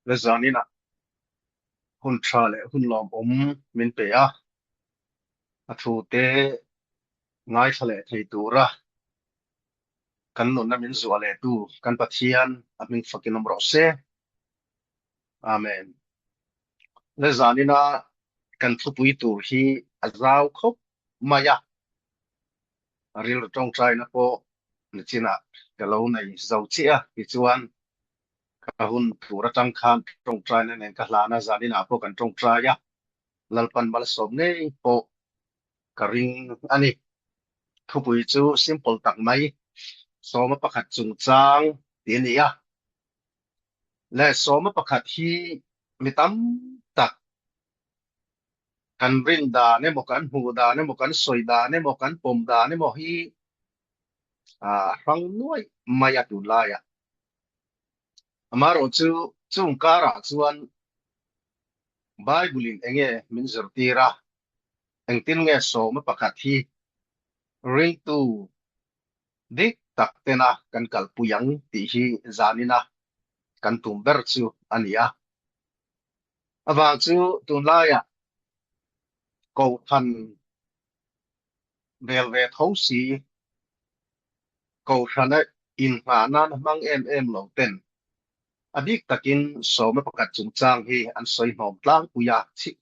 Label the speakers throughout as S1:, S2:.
S1: Le zaninah hun tha leh hun lawmawm min pe a, a thute ngaithla leh thei tura kan nunna min zuah lehtu kan Pathian a hming fakin awm rawh se. Amen. Le zanina kan thupui tur hi a zau khawp mai a, a rilru tawngtaina pawh nichinah ka lo nei zo chiah a, tichuan ka hun tur atang khan tawngtaina nen ka hlan a, zaninah pawh kan tawngtai a, Lalpan malsawm ngei pawh ka ring a ni. Thupui chu simple tak mai, sawma pakhat chungchang tih a ni a. Le sawma pakhat hi mi tam tak kan rin dan emaw, kan hmuh dan emaw, kan sawi dan emaw, kan pawm dan emaw hi a hrang nuaih mai a tunlaiah. Amaherawhchu chung karah chuan Bible-in eng nge min zirtir a, engtin nge sawma pakhat hi ringtu dik tak tena kan kalpui ang tih hi zanina kan tum ber chu a ni a. Avang chu tunlaiah Kohhran vel ve tho si, Kohhrana inngah nan hmang em em lo ten a bik takin sawma pakhat chungchang hi an sawi hnawm tlangpui a,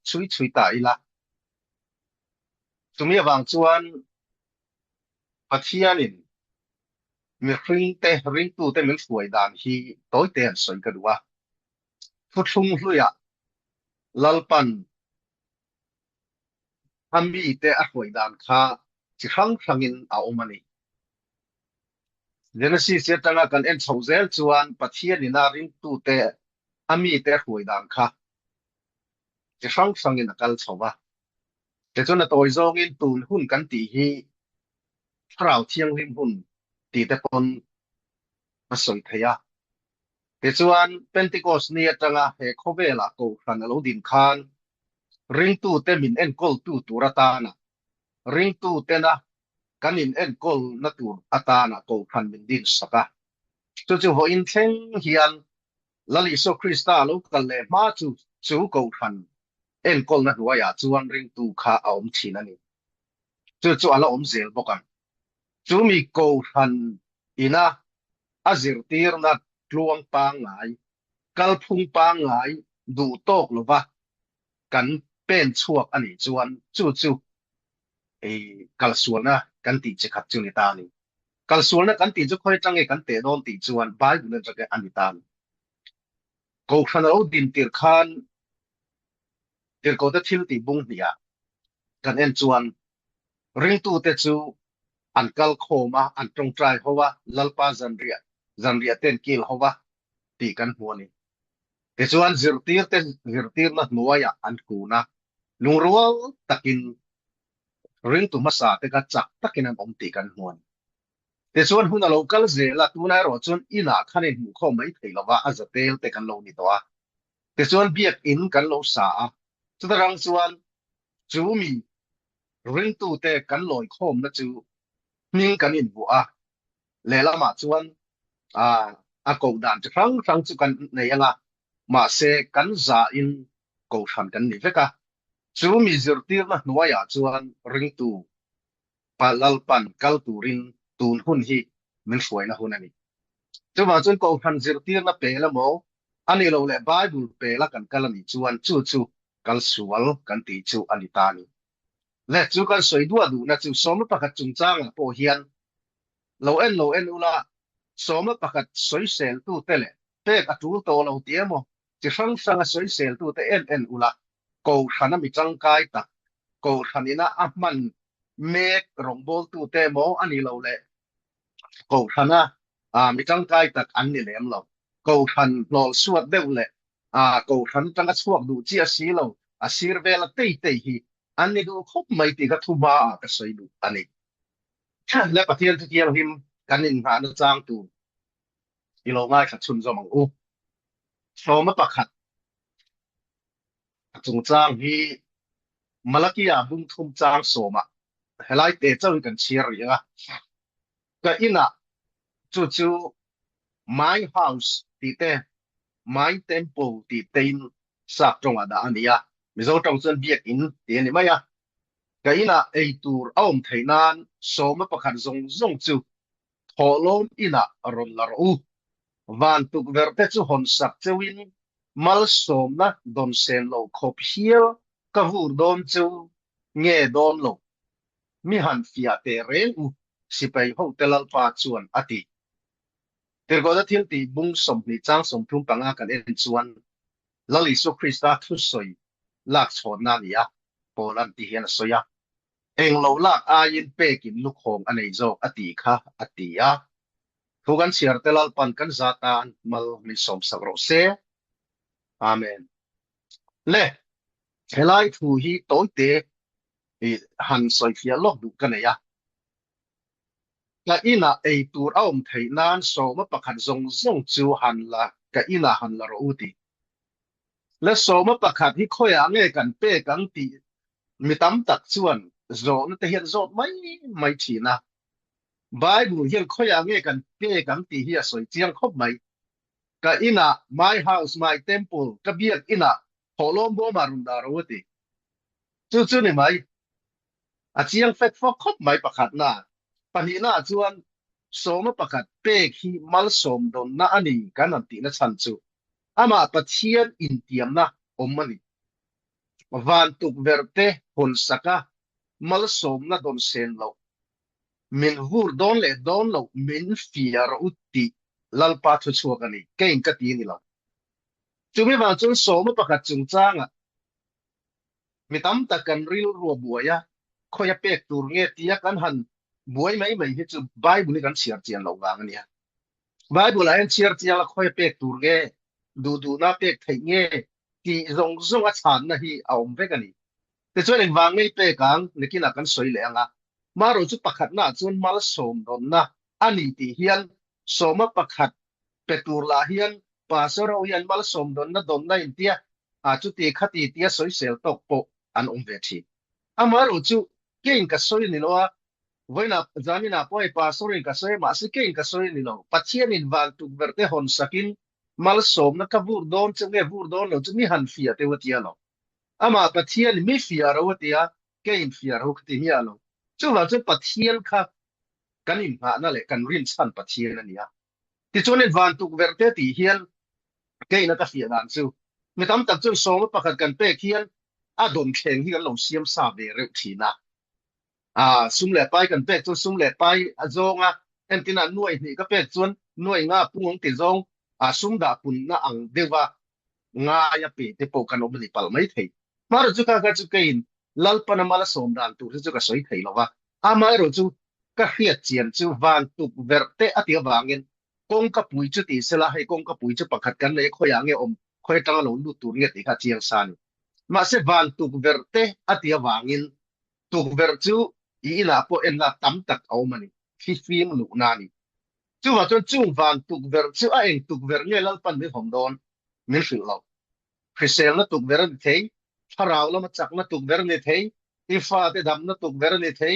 S1: chhui chhui ta ila. Chumi avang chuan Pathianin mihringte ringtute min hruai dan hi tawite an sawi ka duh a. Thuthlung hluiah Lalpan a mite a hruai dan kha chi hrang hrangin a awm a ni. Genesis atanga kan en chho zel chuan Pathianin a ringtute a mite a hruai dan kha chi hrang hrangin a kal chho va. Tichuan a tawi zawngin tun hun kan tih hi Thlarau Thianghlim hun tih te pawn a sawi thei a. Tichuan Pentecost ni atanga he khawvelah Kohhran a lo din khan ringtute min enkawltu tur atana ringtutena kan in enkawlna tur atana Kohhran min din sak a. Chu chu vawiin thleng hian Lal Isua Krista a lo kal leh hma chu chu Kohhran enkawlna hnuaiah chuan ringtu kha a awm thin a ni. Chu chu a la awm zel bawk ang. Chu mi Kohhran ina a zirtirna tluang pangngai, kalphung pangngai duh tawk lova kan pen chhuak a nih chuan chu chu kalsualna kan tih chi khat chu ni ta a ni. Kalsualna kan tih chu khawi atang nge kan teh dawn tih chuan Bible atang a ni ta a ni. Kohhran a lo din tir khan Tirhkohte thil tih bung hniah kan en chuan ringtute chu an kal khawm a, an tawngtai ho a, Lalpa zanriah zanriah te an kil ho a tih kan hmu a ni. Tichuan zirtirte zirtirna hnuaiah an kun a, lungrual takin ringtu hmasa te kha chak takin an awm tih kan hmu a ni. Tichuan hun a lo kal zel a, tunah erawh chuan inah khan inhmuh khawm mai thei lova a zatel te kan lo ni tawh a. Tichuan biakinn kan lo sa a, chuta rang chuan chu mi ringtute kan lawi khawmna chu hming kan invuah a, lehlamah chuan a koh dan chi hrang hrang chu kan nei ang a, mahse kan zahin kohhran kan ni vek a. Chu mi zirtirna hnuaiah chuan ringtu Pa Lalpan kal turin tun hun hi min hruaina hun a ni. Chuvang chuan Kohhran zirtirna pel emaw, a nih loh leh Bible pela kan kal a nih chuan chu chu kal sual kan tih chu a ni ta a ni. Le chu kan sawi duah duhna chu sawmna pakhat chungchangah pawh hian lo en lo en ula, sawmna pakhat sawiseltute leh pek a tul tawh lo tih emaw chi hrang hranga sawiseltute en en ula, Kohhrana mi tangkai tak, Kohhran ina a hman mek rawngbawltute emaw a nih loh leh Kohhrana mi tangkai tak an ni lem lo. Kohhran hlawlh suat deuh leh Kohhran atanga chhuak duh chiah si lo, a sir vela tei tei hi an ni duh khawp mai tih kha thu hmaah ka sawi duh a ni. Le Pathian thu thianghlim kan inngahna chang tur i lo ngaithla chhunzawm ang u. Sawma pakhat. A chungchang hi Malakia bung thum chang sawmah helai te chauh hi kan chhiar rih ang a. Ka inah chu chu my house tih te. My Temple tih tein sap tawngah dah a ni a, Mizo tawng chuan Biakin tih a ni mai a. Ka inah ei tur a awm theih nan sawma pakhat zawng zawng chu thawhlawm inah rawn la rawh u. Van tukverh te chu hawn sak cheuhin malsawmna dawn sen lo khawp hial ka vur dawn chu nge dawn lo. Mi han fiah teh reng u, sipai hote Lalpa chuan a ti. Tirhkohna thil tih bung 20 chang 35 kan en chuan Lal Isua Krista thusawi lak chhawnna a ni a, Paul-a'n ti hian a sawi a, Englo lak aiin pekin lukhawng a nei zawk a tih kha a ti a. Thu kan chhiar te Lalpan kan za tan mal min sawmsak rawh se. Amen. Le, helai thu hi tawite han sawifiah lawk duh ka nei a. Ka inah ei tur a awm theih nan sawma pakhat zawng zawng chu han la, ka inah han la rawh u ti. Le sawma pakhat hi khawiah nge kan pek ang tih mi tam tak chuan zawhna te hian zawt mai mai thin a. Bible hian khawiah nge kan pek ang tih hi a sawi chiang khawp mai. Ka inah, my house, my temple, ka biak inah thawhlawm bawmah rawn dah rawh u ti. Chu chu ni mai. A chiang fek fawk khawp mai pakhatna. Pahnihna chuan sawma pakhat pek hi malsawm dawnna a ni kan han tihna chhan chu amah Pathian intiamna awm a ni. Van tukverh te hawn saka malsawmna dawn sen loh, min vur dawn leh dawn loh min fiah rawh u tih Lalpa thuchhuak a ni. Keiin ka ti ni lo. Chumi vang chuan sawma pakhat chungchangah Mi tam tak kan rilru a buai a, khawi a pek tur nge tia kan han buai mai mai hi chu Bible hi kan chhiar chian loh vang a nia. Bible ah hian chhiar chiang la khawi a pek tur nge, duh duhna pek theih nge tih zawng zawng a chhanna hi a awm vek a ni. Tichuan engvang ngei pek ang nikinah kan sawi leh ang a, marawh chu pakhatnaah chuan malsawm dawnna a ni tih hian sawma pakhat pe tur lah hian Pastor ho hian malsawm dawnna dawnna intia a chuti khati tia sawisel tawk pawh an awm ve thin. Amaherawh chu keiin ka sawi ni lo a, vawiinah zaninah pawh hei Pastor in ka sawi a, mahse keiin ka sawi ni lo. Pathianin van tukverh te hawn sakin malsawmna ka vur dawn chu nge vur dawn lo chu mi han fiah teuh a tia lo. Amah Pathianin mi fiah ro a tia, keiin fiah ro ka ti miah lo. Chuvang chuan Pathian kha kan inngahna leh kan rinchhan Pathian a ni a. Tichuanin van tukverh te tih hian keina ka fiah dan chu mi tam tak chuan sawma pakhat kan pek hian a dawmthleng hi kan lo siam sa ve reuh thin a. Aa, sum leh pai kan pek chuan sum leh pai a zawng a, entina nuai hnih ka pek chuan nuai nga pung ang ti zawng a sum dah punna ang deuha ngai a pe te pawh kan awm a ni palh mai thei. Hmarawh chu kha kha chu keiin Lalpana mal a sawm dan tur hi chu ka sawi thei lo va, amaherawh chu ka hriat chian chu van tukverh te a tih avangin kawngka pui chu tih sela, hei kawngka pui chu pakhat kan nei a, khawiah nge awm, khawi atanga lo lut tur nge tih kha a chiang sa a ni. Mahse van tukverh te a tih avangin tukverh chu i inah pawh enna tam tak a awm a ni, thlifim luhna a ni. Chuvang chuan chung van tukverh chu a eng tukverh nge Lalpan min hawm dawn min hrilh lo. Hriselna tukverh a ni thei, thlarau lama chakna tukverh a ni thei, i fate damna tukverh a ni thei,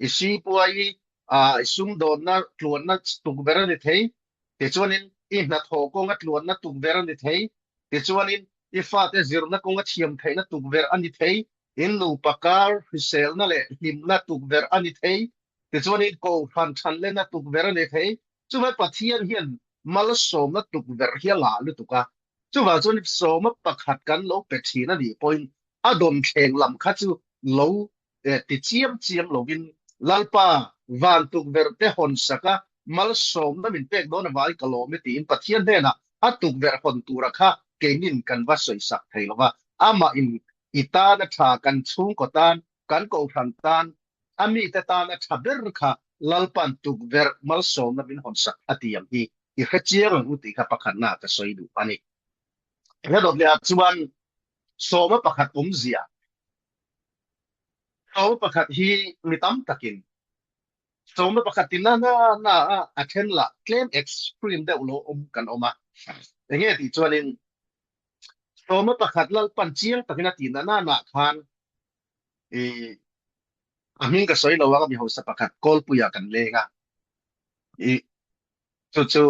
S1: i sipuai i i sumdawnna tluanna tukverh a ni thei, tichuanin i hnathawh kawnga tluanna tukverh a ni thei, tichuanin i fate zirna kawnga thiam theihna tukverh a ni thei, in nupa kar hriselna leh hlimna tukverh a ni thei, tichuanin kohhran thanlenna tukverh a ni thei. Chuvai Pathian hian malsawmna tukverh hi a ngah lutuk a, Chuvang chuan sawma pakhat kan lo pe thin a nih pawhin a dawmthleng lam kha chu lo ti chiam chiam lovin Lalpa van tukverh te hawn sak a, malsawmna min pek dawn avangin ka lawm e tiin Pathian hnenah a tukverh hawn tura kha keinin kan va sawi sak thei lo va, amah in i tan a tha, kan chhungkaw tan, kan kohhran tan, a mite tan a tha ber kha Lalpa'n tukverh malsawmna min hawn sak a ti ang hi i hre chiang ang u tih kha pakhatna ka sawi duh a ni. Hladawt lehah chuan sawma pakhat awmzia, sawma pakhat hi mi tam takin sawma pakhat ti na na na a a then lah tlem extreme deuh lo awm kan awm a. Enge tih chuanin sawma pakhat Lalpan chiang takin a ti na na na khan i a hming ka sawi lo ang a mi hausa pakhat Kawlpuia kan leng a. I chu chu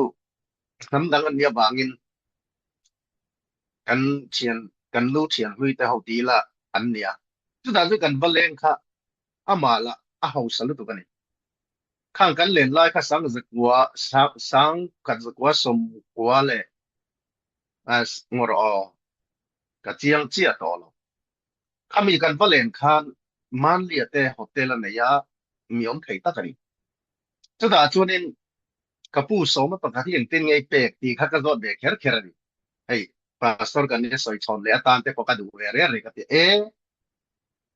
S1: hnam dang an nih avangin. Kan thian, kan nu thian hlui te ho ti ila an nia. Chutah chu kan va leng kha amah lah a hausa lutuk a ni. Khang kan len lai kha sang zakua, sang khat zakua sawmkua leh ngawr aw ka chiang chiah tawh lo. Khami kan va len khan Manlia te hotel a nei a, mi awm thei tak a ni. Chutah chuanin ka pu sawma pakhat hi engtin ngei pek tih kha ka zawt ve kher kher a ni. Hei Pastor kan nia sawi chhawn leh atan te pawh ka duh ve reng reng ka ti e.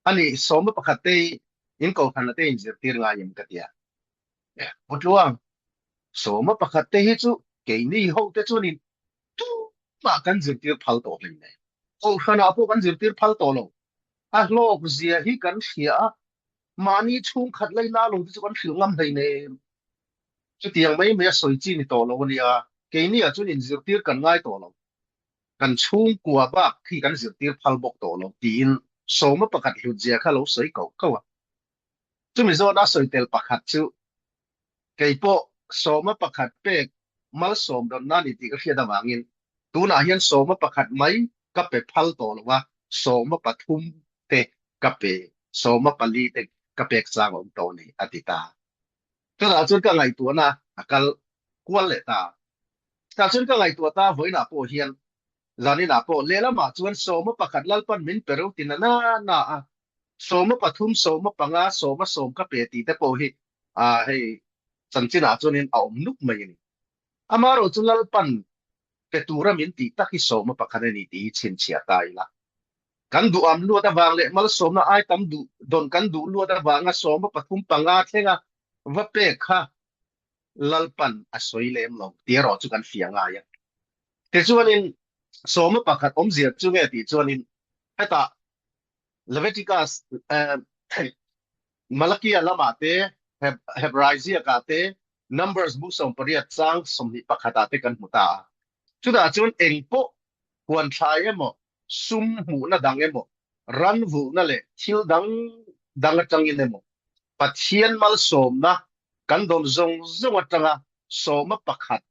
S1: Ani sawma pakhat te hi in kohhran te in zirtir ngai em ka ti a. Pu Tluang, sawma pakhat te hi chu keini ho te chuanin tumah kan zirtir phal tawh hlei nei. Kohhranah pawh kan zirtir phal tawh lo. A hlawk zia hi kan hria a, mahni chhungkhat laina lo te chu kan hrilh ngam hlei nem. Chutiang mai mai a sawi chi ni tawh lo a nia, keini ah chuan inzirtir kan ngai tawh lo. Kan chhungkua bak khi kan zirtir phal bawk tawh lo tiin sawma pakhat hlut zia kha lo sawi koh koh a. Chumi zawna sawi tel pakhat chu kei pawh sawma pakhat pek malsawm dawnna a ni tih ka hriat avangin tunah hian sawma pakhat mai ka pe phal tawh lo a, sawma pathum te ka pe, sawma pali te ka pek chang a awm tawh a ni, a ti ta. Chutah chuan ka ngaihtuahna a kal kual leh ta. Tah chuan ka ngaihtuah ta vawiinah pawh hian zaninah pawh lehlamah chuan sawma pakhat Lalpan min pe reuh ti na na na a, sawma pathum, sawma panga, sawma sawm ka pe tih te pawh hi ah hei chanchinah chuanin a awm nuk mai a ni. Amaherawh chu Lalpan pe tura min tih tak hi sawma pakhat a ni tih hi chhinchhiah ta ila. Kan duham luat avang leh malsawmna ai tam duh dawn kan duh luat avanga sawma pathum panga thlenga va pek kha Lalpan a sawi lem lo tih erawh chu kan fiah ngai a. Tichuanin sawma pakhat awmzia chu nge tih chuanin hetah Leviticus Malakia lamah te Hebrai ziakah te Numbers bu 18 chang 21 ah te kan hmu ta a. Chutah chuan engpawh huan thlai emaw sum hmuhna dang emaw, ran vulhna leh thil dang dang atangin emaw, Pathian malsawmna kan dawn zawng zawng atanga sawma pakhat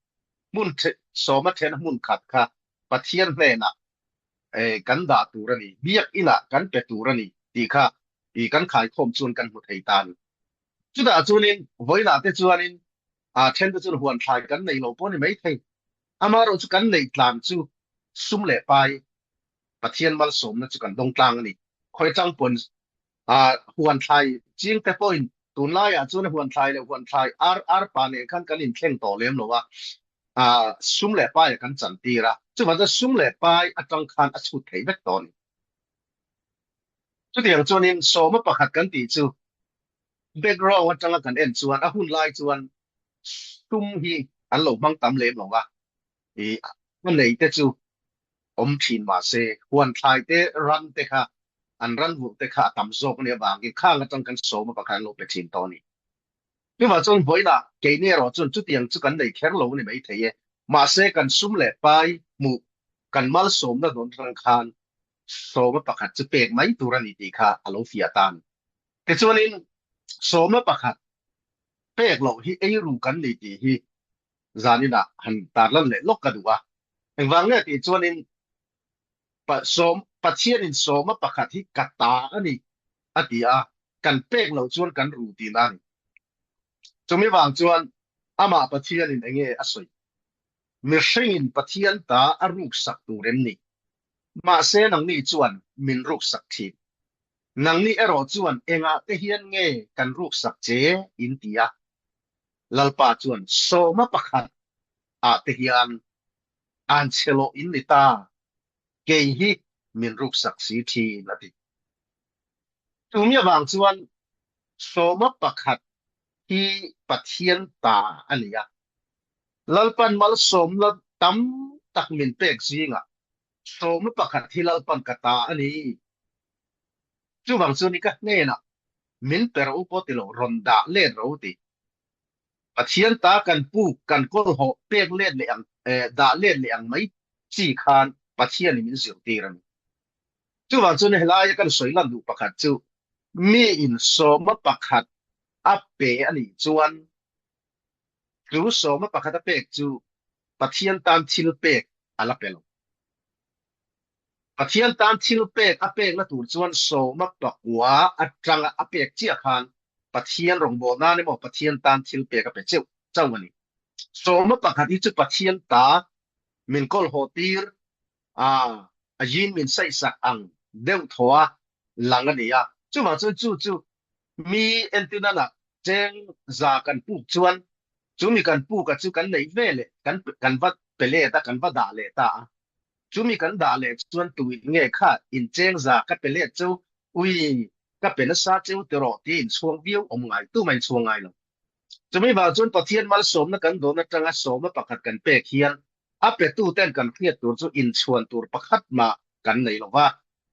S1: hmun sawma thena hmun khat kha Pathian hnenah kan dah tur a ni, biakinah kan pe tur a ni tih kha kan khaikhawm chuan kan hmu thei ta a ni. Chutah chuanin vawiinah te chuanin a then te chuan huan thlai kan nei lo pawh a ni maithei. Amaherawh chu kan neih tlan chu sum leh pai Pathian malsawmna chu kan dawng tlang a ni. Khawi atang pawn huan thlai ching te pawhin tunlaiah chuan huan thlai leh huan thlai ar ar pa nen khan kan inthleng tawh lem lo a, sum leh pai ah kan chantir a, chuvang chuan sum leh pai atang khan a chhut theih vek tawh a ni. Chutiang chuanin sawma pakhat kan tih chu background atanga kan en chuan a hun lai chuan sum hi an lo hmang tam lem lo a, ih a nei te chu awm thin mah se huan thlai te ran te kha an ran vurh te kha a tam zawk a nih avangin khang atang kan sawma pakhat an lo pe thin tawh a ni. Chuvang chuan vawiinah keini erawh chuan chutiang chu kan nei kher lo a ni maithei e, mahse kan sum leh pai hmuh kan malsawmna dawn atang khan sawma pakhat chu pek mai tur a ni tih kha a lo fiah ta a ni. Tichuanin sawma pakhat pek loh hi eiru kan ni tih hi zaninah han tarlan leh lawk ka duh a. Engvang nge tih chuanin sawm Pathianin sawma pakhat hi ka ta a ni a ti a, kan pek loh chuan kan ru tihna a ni. Chumi vang chuan amah Pathianin enge a sawi? Mihringin Pathian ta a ruksak tur em ni? Mahse nangni chuan min ruksak thin. Nangni erawh chuan engah te hian nge kan ruksak che in ti a? Lalpa chuan sawma pakhat ah te hian an che lawh in ni ta, kei hi min ruksak si thin a ti. Tumi avang chuan sawma pakhat hi Pathian ta a ni a, Lalpan malsawmna tam tak min pek zingah sawma pakhat hi Lalpan ka ta a ni. Chuvang chuan i ka hnenah min pe ro pawh ti lo, rawn dah let ro ti. Pathian ta kan puk, kan kawlhawh pek let leh ang, dah let leh ang mai chi khan Pathianin min zirtir a ni. Chuvang chuan helaia kan sawi lan duh pakhat chu miin sawma pakhat a pe a nih chuan chu sawma pakhat a pek chu Pathian tan thil pek a la pe lo. Pathian tan thil pek a pekna tur chuan sawma pakua atanga a pek chiah khan Pathian rawngbâwl nan emaw Pathian tan thil pek a pe cheuh chauh a ni. Sawma pakhat hi chu Pathian ta min kawl haw tir a, a yin min saihsak ang deuh thaw a lang a ni a. Chuvang chuan chu chu mi entirnana cheng za kan puk chuan chu mi kan puk a chu kan neih ve leh kan kan va pe let a, kan va dah leh ta a. Chumi kan dah leh chuan tuin nge kha incheng za ka pe let chu ui ka pe nasa cheu ti rawh tia inchhuang viau awm ngai tumah inchhuang ngai lo. Chumi vang chuan Pathian malsawmna kan dawn atanga sawma pakhat kan pek hian a petu ten kan hriat tur chu inchhuan tur pakhat mah kan nei lo va,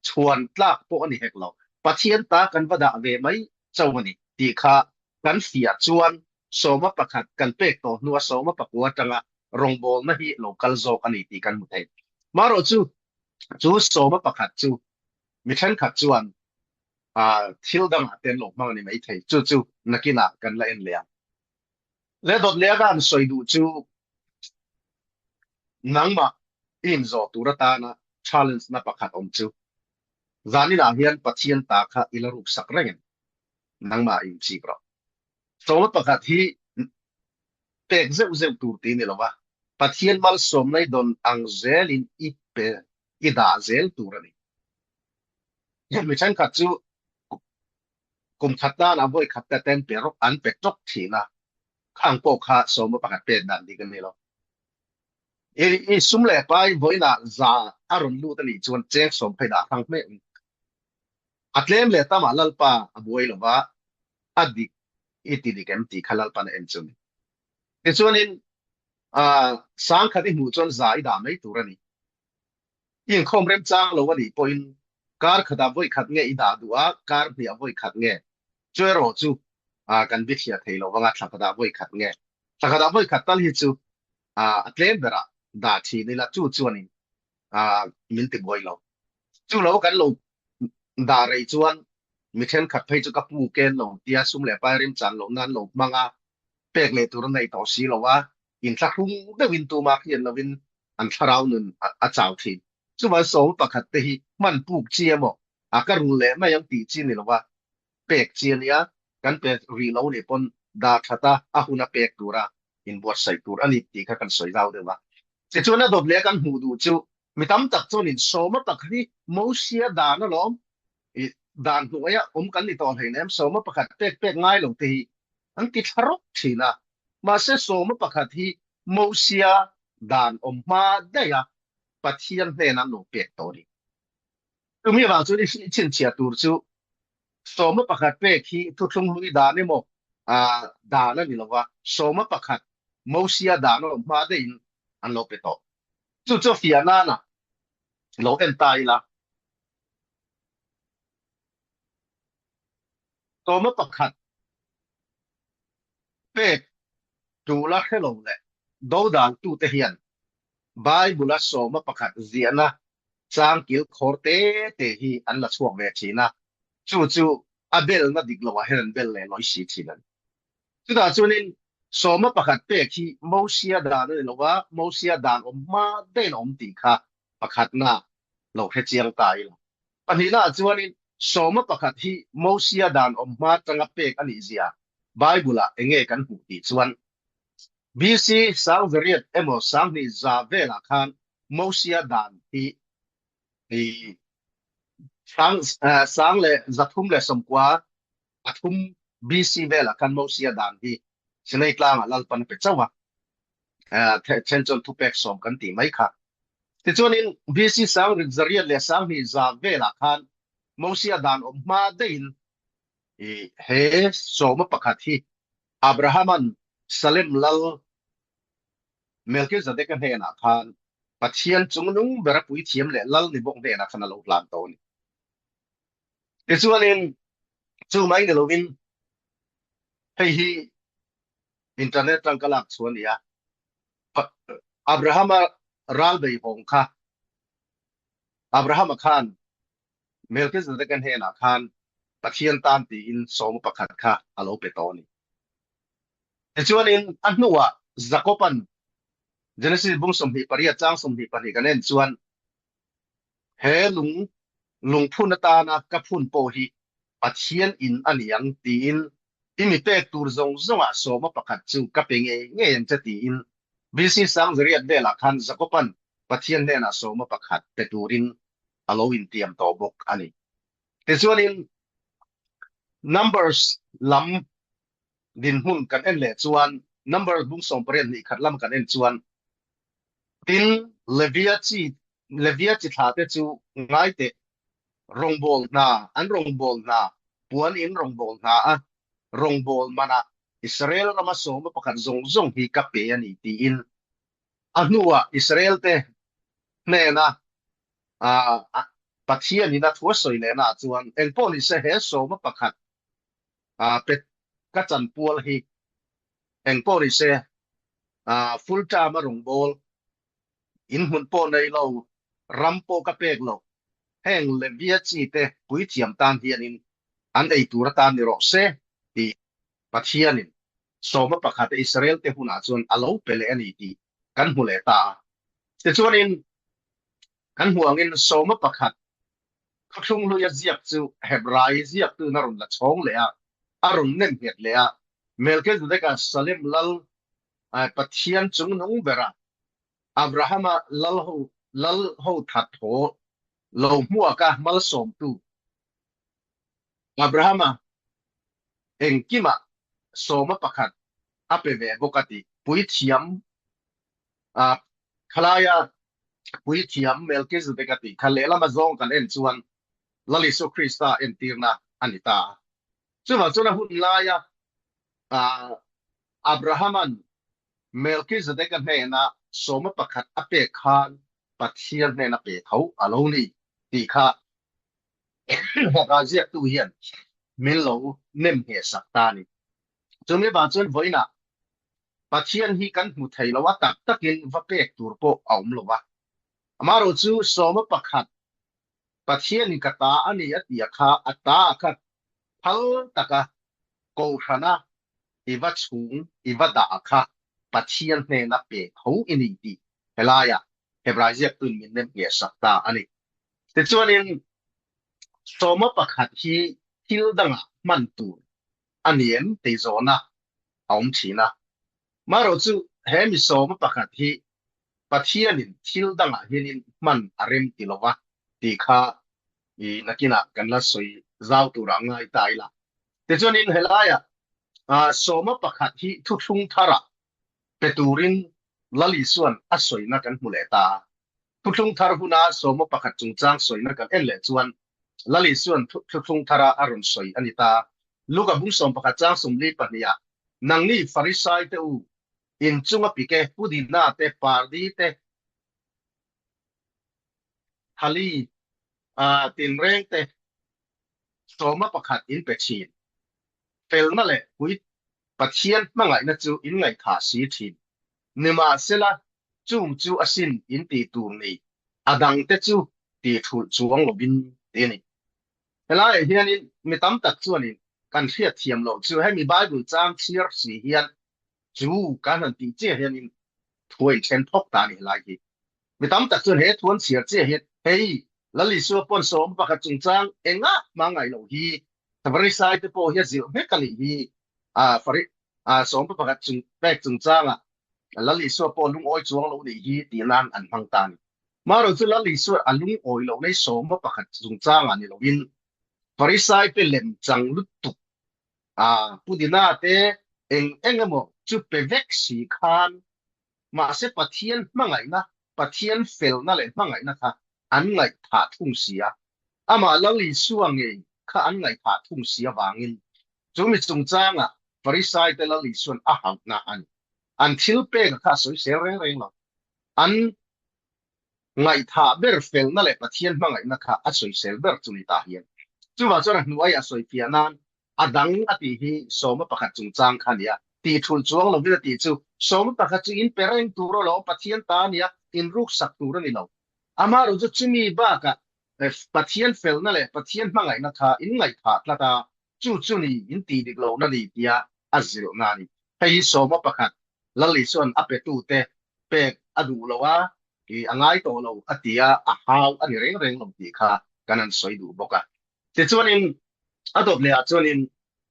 S1: chhuan tlak pawh a ni hek lo. Pathian ta kan va dah ve mai chauh a ni tih kha kan fiah chuan sawma pakhat kan pek tawh hnua sawma pakua atanga rawngbawlna hi lo kal zawk a ni tih kan hmu thei. Marawh chu, chu sawma pakhat chu mi thenkhat chuan thil dangah te an lo hmang a ni maithei. Chu chu nakinah kan la en leh ang. Le dawt leh a an sawi duh chu nangmah i inzawh tur atana challenge na pakhat awm chu zaninah hian Pathian ta kha i la ruksak reng em? Nangmah i inchik rawh. Sawma pakhat hi pek zeuh zeuh tur ti ni lova, Pathian malsawmna i dawn ang zelin i pe i dah zel tur a ni. Mi thenkhat chu kum khat nana vawi khat te ten pe rawk an pe tawk thin a, khang pawh kha sawma pakhat pek dan dik a ni lo. I i sum leh pai vawiinah za a rawn lut a nih chuan cheng sawm phei dah hrang hmeh ang. A tlem leh tamah Lalpa a buai lova, a dik i ti dik em tih kha Lalpan a en chu a ni. Tichuanin sangkhat i hmuh chuan za i dah mai tur a ni. I inkhawm remchang lo a nih pawhin kar khatah vawi khat nge i dah duh a, kar hniah vawi khat nge? Chu erawh chu kan bithliah thei lo vang a, thla khatah vawi khat nge? Thla khatah vawi khat tal hi chu a tlem berah dah thin ila, chu chuanin min ti buai lo. Chu lo kan lo dah rei chuan mi thenkhat phei chu ka pu ken lo tia sum leh pai remchan loh nan lo hmang a, pek leh tur a nei tawh si lo a, inthlahrung deuhin tumah hian lovin an thlarau nun a chau thin. Chuvan sawm pakhat te hi hman puk chi emaw a ka rul leh mai ang tih chi ni lova pek chi a nia, kan pe rih lo nih pawn dah that a, a hun a pek tura inbuatsaih tur a ni tih kha kan sawi zau deuh a. Tichuan a dawt leh a kan hmuh duh chu mi tam tak chuanin sawma tak hi Mosia dan alawm i dan hnuaia awm kan ni tawh hleinem sawma pakhat pek pek ngai lo te hi an ti thla rawk thin a. Mahse sawma pakhat hi Mosia dan awm hma daih a Pathian hnena an lo pek tawh a ni. Chumi avang chuan i chhinchhiah tur chu sawma pakhat pek hi thuthlung hlui dan emaw dan a ni lo va, sawma pakhat Mosia dan a awm hma daihin an lo pe tawh. Chu chu fiah nana lo en ta ila. Sawma pakhat pek tula hre lo leh dodaltute hian Bible-a sawma pakhat ziahna changkil khawr te te hi an la chhuak ve thin a, chu chu a belna dik loah hian an bel leh lawi si thin a ni. Chutah chuanin sawma pakhat pek hi Mosia dan a ni lo va, Mosia dan awm hma daih a awm tih kha pakhatna lo hre chiang ta ila. Pahnihnaah chuanin sawma pakhat hi Mosia dan awm hma atanga pek a nih zia Bible-ah eng nge kan hmuh tih chuan BC sangzariat emaw sanghnih za velah khan Mosia dan hi i sang sang leh 390 a thum BC velah khan Mosia dan hi Sinai tlangah Lalpan a pe chauh a, then chuan thupek sawm kan tih mai kha. Tichuanin BC sangrit zariat leh sanghnih za velah khan Mosia dan awm hma daihin i he sawma pakhat hi Abrahama'n Salem lal Melkizadeka hnenah khan Pathian chungnung bera puithiam leh lal ni bawk hnenah khan a lo hlan tawh a ni. Tichuanin chu mai ni lovin hei hi internet tang ka lak chu a ni a, Abrahama ral beihawng kha Abrahama khan Melkizadeka hnenah khan Pathian tan tiin sawma pakhat kha a lo pe tawh a ni. Tichuanin a hnuah Jakoban Genesis bung 28 chang 22 kan en chuan. He lung lungphun atana ka phun pawh hi Pathian in a ni ang tiin i mi pek tur zawng zawngah sawma pakhat chu ka pe ngei ngei ang che tiin BC Sangzariat velah khan Jakoban Pathian hnenah sawma pakhat pe turin a lo intiam tawh bawk a ni. Tichuanin Numbers lam dinhmun kan en leh chuan Numbers bung 82 khat lam kan en chuan tin Levia chi Levia chi thla te chu ngai teh Rawngbâwl hna, an rawngbâwl hna, puan in rawngbâwl hna a rawngbâwl manah Israel rama sawma pakhat zawng zawng hi ka pe a ni tiin a hnuah Israel-te hnena Pathianin a thu a sawi lehnaah chuan engpawh ni se he sawma pakhat pe ka chanpual hi engpawh ni se full term a rawngbâwl In hmun pawh nei lo, ram pawh ka pek lo. Heng Levia chi te puithiam tan hianin an ei tur atan ni rawh se tih Pathianin sawma pakhat Israel te hunah chuan a lo pe leh a ni tih kan hmu leh ta a. Tichuanin kan hmuh angin sawma pakhat thuthlung hluia ziak chu Hebrai ziaktuin a rawn la chhawng leh a, a rawn nem nghet leh a. Melchizedek-a Salem lal Pathian chungnung bera Abrahama lal ho lal ho that thaw lo hmuaka malsawmtu Abrahama engkimah sawma pakhat a pe ve bawk a tih puithiam a khalaia puithiam Melchizedek a tih kha lehlama zawng kan en chuan Lal Isua Krista entirna a ni ta a. Chuvang chuan a hun laia Abrahama'n Melchizedek-a hnena sawma pakhat a pek khan Pathian hnena pe tho a lo ni tih kha Haka ziaktu hian min lo nem ngheh sak ta a ni. Chumi vang chuan vawiinah Pathian hi kan hmu thei lo a, tak takin va pek tur pawh a awm lo va. Amaherawhchu chu sawma pakhat Pathianin ka ta a ni a tia kha a ta a kha phal taka Kohhrana i va chhung i va dah a kha Pathian hnena pe tho i ni tih helaiah Hebrai ziaktuin min nem ngheh sak ta a ni. Tichuanin sawma pakhat hi thil dangah hman tur a ni em tih zawhna a awm thin a. Marawh chu he mi sawma pakhat hi Pathianin thil dangah hianin hman a rem ti lo va tih kha i nakinah kan la sawi zau turah ngai ta ila. Tichuanin helaiah sawma pakhat hi thuthlung tharah pe turin Lal Isua'n a sawina kan hmu leh ta a. Thuthlung thar huna sawma pakhat chungchang sawina kan en leh chuan Lal Isua'n thuthlung thara a rawn sawi a ni ta. Luka bung 11 chang 42ah, Nangni Farisaite u, In chunga pike, pudina te, pardi te, thali tinreng te sawma pakhat in pe thin. Felna leh pui Pathian hmangaihna chu in ngaihthah si thin. Nimahsela, chung chu a sin in tih tur ni, a dangte chu tih thulh chuang lovin ti a ni. Helaiah hianin mi tam tak chuanin kan hriatthiam loh chu hemi Bible chang chhiar si hian Chu kan han tih chiah hianin thu a inthen phawk ta a ni helai hi. Mi tam tak chuan he thu an chhiar chiah hian hei Lal Isua pawn sawm pakhat chungchang engah hma ngaih loh hi Farisai te pawh hi a zilh vek a nih hi sawm pakhat chung pek chungchangah Lal Isua pawh lungawi chuang lo nih hi tih nan an hmang ta a ni. Marawh chu Lal Isua a lungawi loh nei sawm pakhat chungchangah ni loin Farisai te lem chang lutuk A Pudina te eng eng emaw chu pe vek si khan mahse Pathian hmangaihna, Pathian felna leh hmangaihna kha an ngaihthah thung si a, amah Lal Isua ngei kha an ngaihthah thung si avangin chu mi chungchangah Farisaite Lal Isuan a hauhna a ni. An thil peka kha a sawisel reng reng lo. An Ngaihthah ber felna leh Pathian hmangaihna kha a sawisel ber chu ni ta hian. Chuvang chuan a hnuai a sawifiah nan a dang a tih hi sawma pakhat chungchang kha a ni a, tih thulh chuang lovin a tih chu sawma pakhat chu in pe reng tur alawm Pathian ta a nia, in ruksak tur a ni lo. Amaherawh chu chumi bakah Pathian felna leh Pathian hmangaihna kha in ngaihthah tlat a, chu chu ni in tih dik lohna ni tia a zilhna a ni. Hei hi sawma pakhat Lal Isua'n a petute pek a duh lo a. I a ngai tawh lo a ti a, a hau a ni reng reng lo tih kha kan han sawi duh bawk a. Tichuanin a dawt lehah chuanin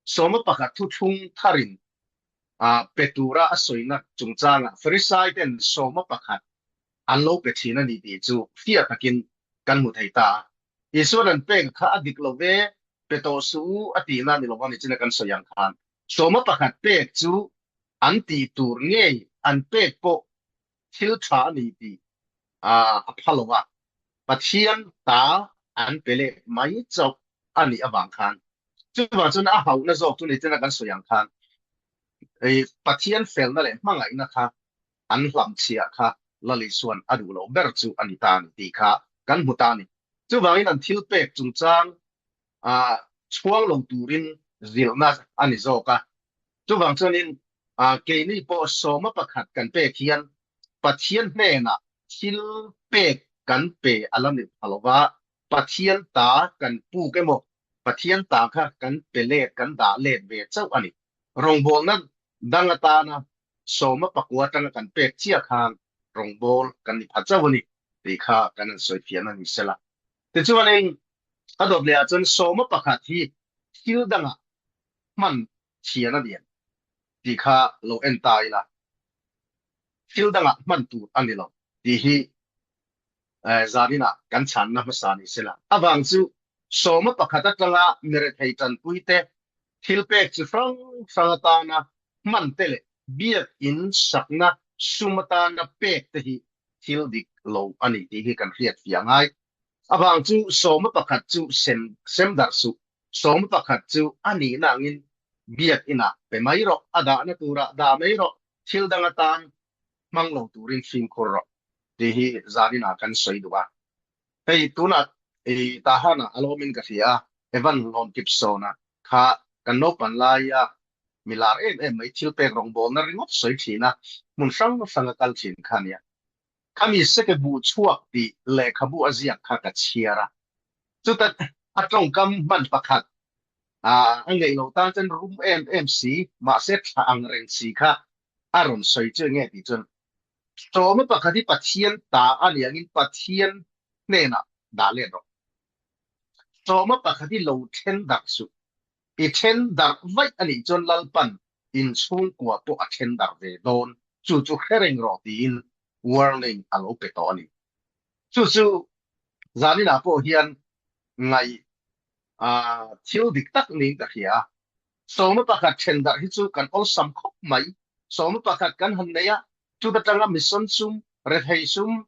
S1: sawma pakhat thuthlung tharin pe tura a sawina chungchangah Farisai ten sawma pakhat an lo pe thin a ni tih chu fiah takin kan hmu thei ta a. Isuan an pek kha a dik lo ve, pe tawh suh u a tihna ni lova nichina kan sawi ang khan sawma pakhat pek chu an tih tur ngei an pek pawh thil tha a ni tih a pha lo a, Pathian ta an pe leh mai chauh a nih avang khan chuvang chuan a hauhna zawk chu nichina kan sawi ang khan Pathian felna leh hmangaihna kha an hlamchhiah kha Lalisuan a duh loh ber chu a ni ta a ni tih kha kan hmu ta a ni. Chuvangin an thil pek chungchang chhuang lo turin zilhna a ni zawk a. Chuvang chuanin keini pawh sawma pakhat kan pek hian Pathian hnenah thil pek kan pe a la ni pha lova, Pathian ta kan puk emaw, Pathian ta kha kan pe let, kan dah let ve chauh a ni. Rawngbawlna dang atana sawma pakua atanga kan pek chiah khan rawngbâwl kan ni pha chauh a ni tih kha kan han sawi fiahna ni sela. Tichuanin a dawt lehah chuan sawma pakhat hi thil dangah hman thian a lian tih kha lo en ta ila, thil dangah hman tur a ni lo tih hi zaninah kan chhanna hmasa ni sela. Avang chu sawma pakhat atanga mirethei tanpuite thil pek chi hrang hrang atana hman te leh biakin sakna sum atana pek te hi thil dik lo a ni tih hi kan hriat fiah ngai. Avang chu sawma pakhat chu sem sem darh suh, sawma pakhat chu a nihna angin biakinah pe mai rawh, a dahna turah dah mai rawh, thil dang atan hmang lo turin fimkhur rawh tih hi zaninah kan sawi duh a. Hei tunah i Tahan-ah a lawmin ka hria a, Evan Hlawnkipsawna kha kan naupan laia mi lar em em mai thil pek rawngbawlna ringawt sawi thin a, hmun hrang hrang a kal thin kha a nia. Khami seke buh chhuak tih lehkhabu a ziak kha ka chhiar a, chuta a tawngkam hman pakhat a ngeih loh tan chuan rum em em si, mahse thla ang reng si kha a rawn sawi chu enge tih chuan Sawma pakhat hi Pathian ta a ni angin Pathian hnenah dah let rawh. Sawma pakhat hi lo then darh suh. I then darh vaih a nih chuan Lalpan inchhungkua pawh a then darh ve dawn, chu chu hre reng rawh tiin warning a lo pe tawh a ni. Chu chu zaninah pawh hian ngaih thil dik tak niin ka hria a. Sawma pakhat then darh hi chu kan awlsam khawp mai. Sawma pakhat kan han nei a, chuta tanga mission sum, rethei sum,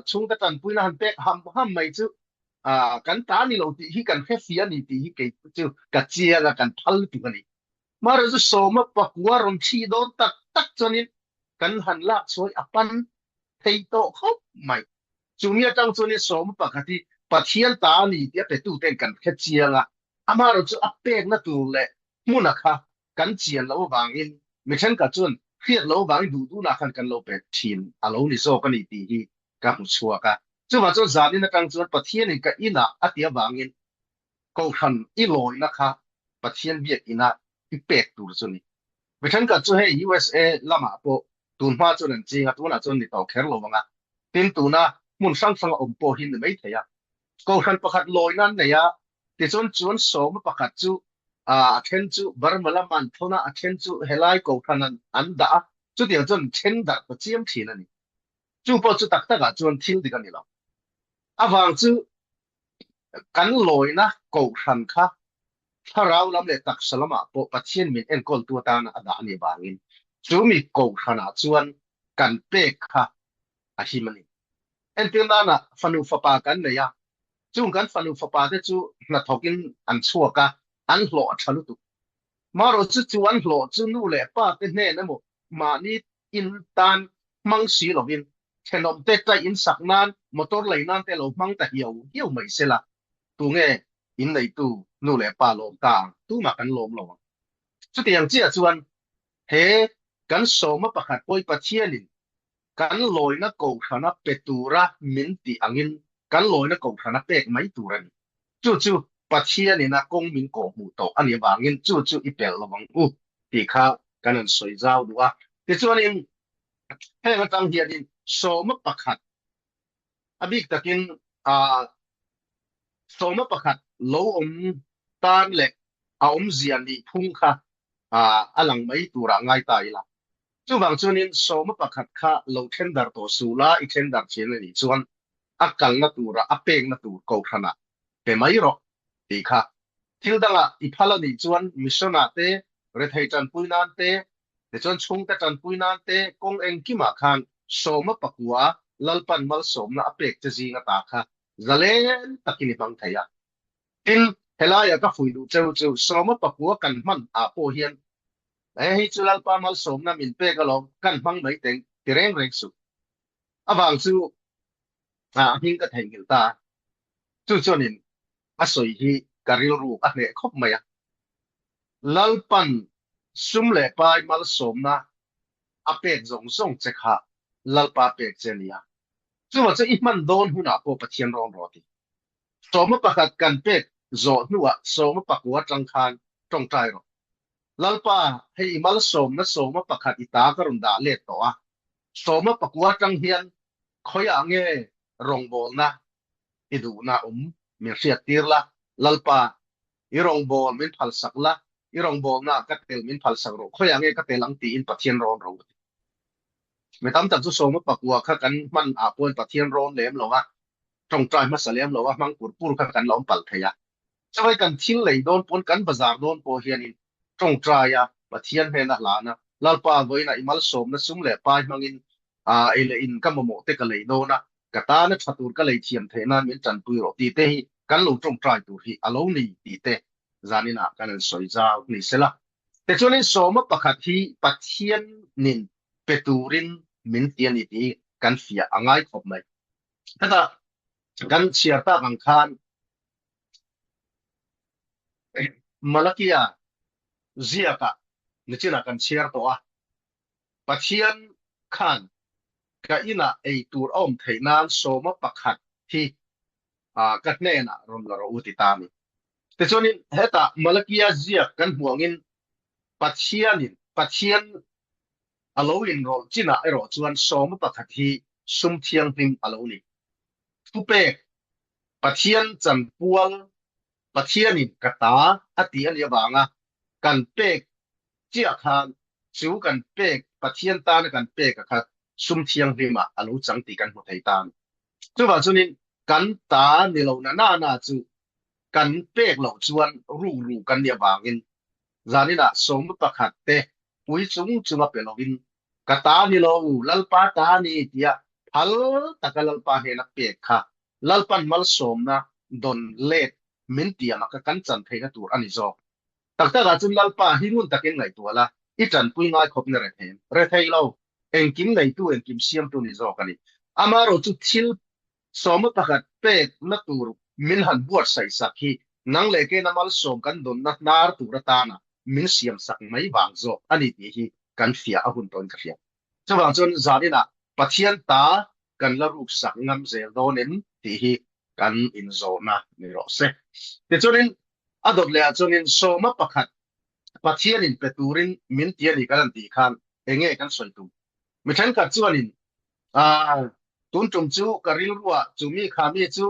S1: chhungte tanpuina han pek ham ham mai chu kan ta ni lo tih hi kan hre fia a ni tih hi kei chu ka chiang a, kan phal lutuk a ni. Mahrawh chu sawma pakua rawn thi dawn tak tak chuanin kan han lak chhuai a pan thei tawh khawp mai. Chumi atang chuanin sawma pakhat hi Pathian ta a ni tih a petuten kan hre chiang a, amaherawh chu a pekna tur leh hmuna kha kan chian loh avangin mi thenkhat chuan hriat loh avangin duh duhna khan kan lo pe thin a lo ni zawk a ni tih hi ka hmu chhuak a. Chuvang chuan zanin atang chuan Pathianin ka inah a tih avangin Kohhran i lawina kha Pathian biak inah i pek tur chu ni. Mi thenkhat chu hei USA lamah pawh tun hma chuan an ching a, tunah chuan ni tawh kher lo ang a. Tin, tuna hmun hrang hranga awm pawh hi ni mai thei a. Kohhran pakhat lawina an nei a, tichuan chuan sawma pakhat chu a then chu Burma lama an thawn a, a then chu helai kohhran an an dah a, chutiang chuan then darh ta chiam thin a ni. Chu pawh chu tak takah chuan thil dik a ni lo. Avang chu kan lawina kohhran kha thlarau lam leh taksa lamah pawh Pathian min enkawltu atana a dah a nih vangin chumi kohhranah chuan kan pek kha a him a ni. Entir nana fanu fapa kan nei a, chung kan fanu fapa te chu hnathawkin an chhuak a, an hlawh a tha lutuk. Marawh chu chu an hlawh chu nu leh pa te hnen emaw mahni in tan hmang si lovin thenawm te taih in sak nan motor lei nan te lo hmang ta hiau hiau mai sela, tunge in neitu nu leh pa lawm ta ang, tumah kan lawm lo ang. Chutiang chiah chuan he kan sawma pakhat pawh hi Pathianin kan lawina kohhrana pe tura min tih angin kan lawina kohhrana pek mai tur a ni. Chu chu Pathianin a kawng min kawhhmuh tawh a nih avangin chu chu i pelh lo ang u tih kha kan han sawi zau duh a. Tichuanin heng atang hianin sawma pakhat. A bik takin sawma pakhat lo awm tan leh a awmzia nih phung kha a lang mai turah ngai ta ila. Chuvang chuanin sawma pakhat kha lo then dar tawh suh la, i then dar thin a nih chuan a kalna tura a pekna tur kohhranah pe mai rawh tih kha. Thil dangah i phal a nih chuan mission-ah te, rethei tanpui nan te, tichuan chhungte tanpui nan te kawng engkimah khan sawma pakua Lalpan malsawmna a pek che zing ata kha zalen takin i hmang thei a. Tin, helaiah ka fuih duh cheu chu sawma pakua kan hman ah pawh hian he hi chu Lalpa malsawmna min pek alawm kan hmang mai teng ti reng reng suh. Avang chu a hming ka theihnghilh ta a, chu chuanin a sawi hi ka rilru a hneh khawp mai a. Lalpan sum leh pai malsawmna a pek zawng zawng che kha Lalpa pek che a ni a, chuvang chu i hman dawn hunah pawh Pathian rawn rawh ti. Sawma pakhat kan pek zawh hnuah sawma pakua atang khan tawngtai rawh. Lalpa, hei i malsawmna sawma pakhat i ta ka rawn dah let tawh a, sawma pakua atang hian khawiah nge rawngbawlna i duhna awm min hriattir la, Lalpa, i rawngbâwl min phalsak la, i rawngbâwlnaah ka tel min phalsak rawh, khawiah nge ka tel ang tiin Pathian rawn ro a ti. Mi tam tak chu sawma pakua kha kan hman ah pawhin Pathian rawn lem lo a, tawngtai hmasa lem lo a, hmang pur pur kha kan la awm palh thei a. Chuvai kan thil lei dawn pawn, kan bazar dawn pawh hianin tawngtai a, Pathian hnena hlan a, Lalpa vawiinah i malsawmna sum leh pai hmangin ei leh in ka mamawh te ka lei dawn a, ka tana tha tur ka lei thiam theih nan min tanpui rawh tih te hi kan lo tawngtai tur hi a lo ni tih te zaninah kan han sawi zau ni sela. Tichuanin sawma pakhat hi Pathianin pe turin min ti a ni tih kan fiah a ngai khawp mai. Hetah kan chhiar tak ang khan Malakia ziakah nichinah kan chhiar tawh a, Pathian khan ka inah ei tur a awm theih nan sawma pakhat hi ka hnenah rawn la rawh u ti ta a ni. Tichuanin hetah Malakia ziak kan hmuh angin Pathianin Pathian a lo inrawlh chinah erawh chuan sawma pakhat hi sum thianghlim a lo ni. Thupek Pathian chanpual Pathianin ka ta a ti a nih avanga kan pek chiah khan chu kan pek Pathian tana kan pek a kha sum thianghlimah a lo chang tih kan hmu thei ta a ni. Chuvang chuanin kan ta ni lo na na na chu kan pek loh chuan rukru kan nih avangin zaninah sawmna pakhat te pui chung chunga pe lovin ka ta ni lo Lalpa ta a ni tia phal taka Lalpa hnena pek kha Lalpan malsawmna dawn let min tiam a ka kan chan theihna tur a ni zawk. Tak takah chuan Lalpa hi ngun takin ngaihtuah la, i tanpui ngai khawp na rethei rethei lo, engkim neitu engkim siamtu ni zawk a ni. Amaherawh chu thil sawma pakhat pekna tur min han buatsaih sak hi nang leh keina malsawm kan dawnna hnar tur atana min siam sak mai vang zawk a ni tih hi kan fiah a hun tawhin ka hria. Chuvang chuan zaninah Pathian ta kan la ruk sak ngam zel dawn em tih hi kan inzawhna ni rawh se. Tichuanin a dawt lehah chuanin sawma pakhat Pathianin pe turin min ti a ni kan han tih khan eng nge kan sawi tum? Mi thenkhat chuanin aah tun tum chu ka rilruah chu mi kha mi chu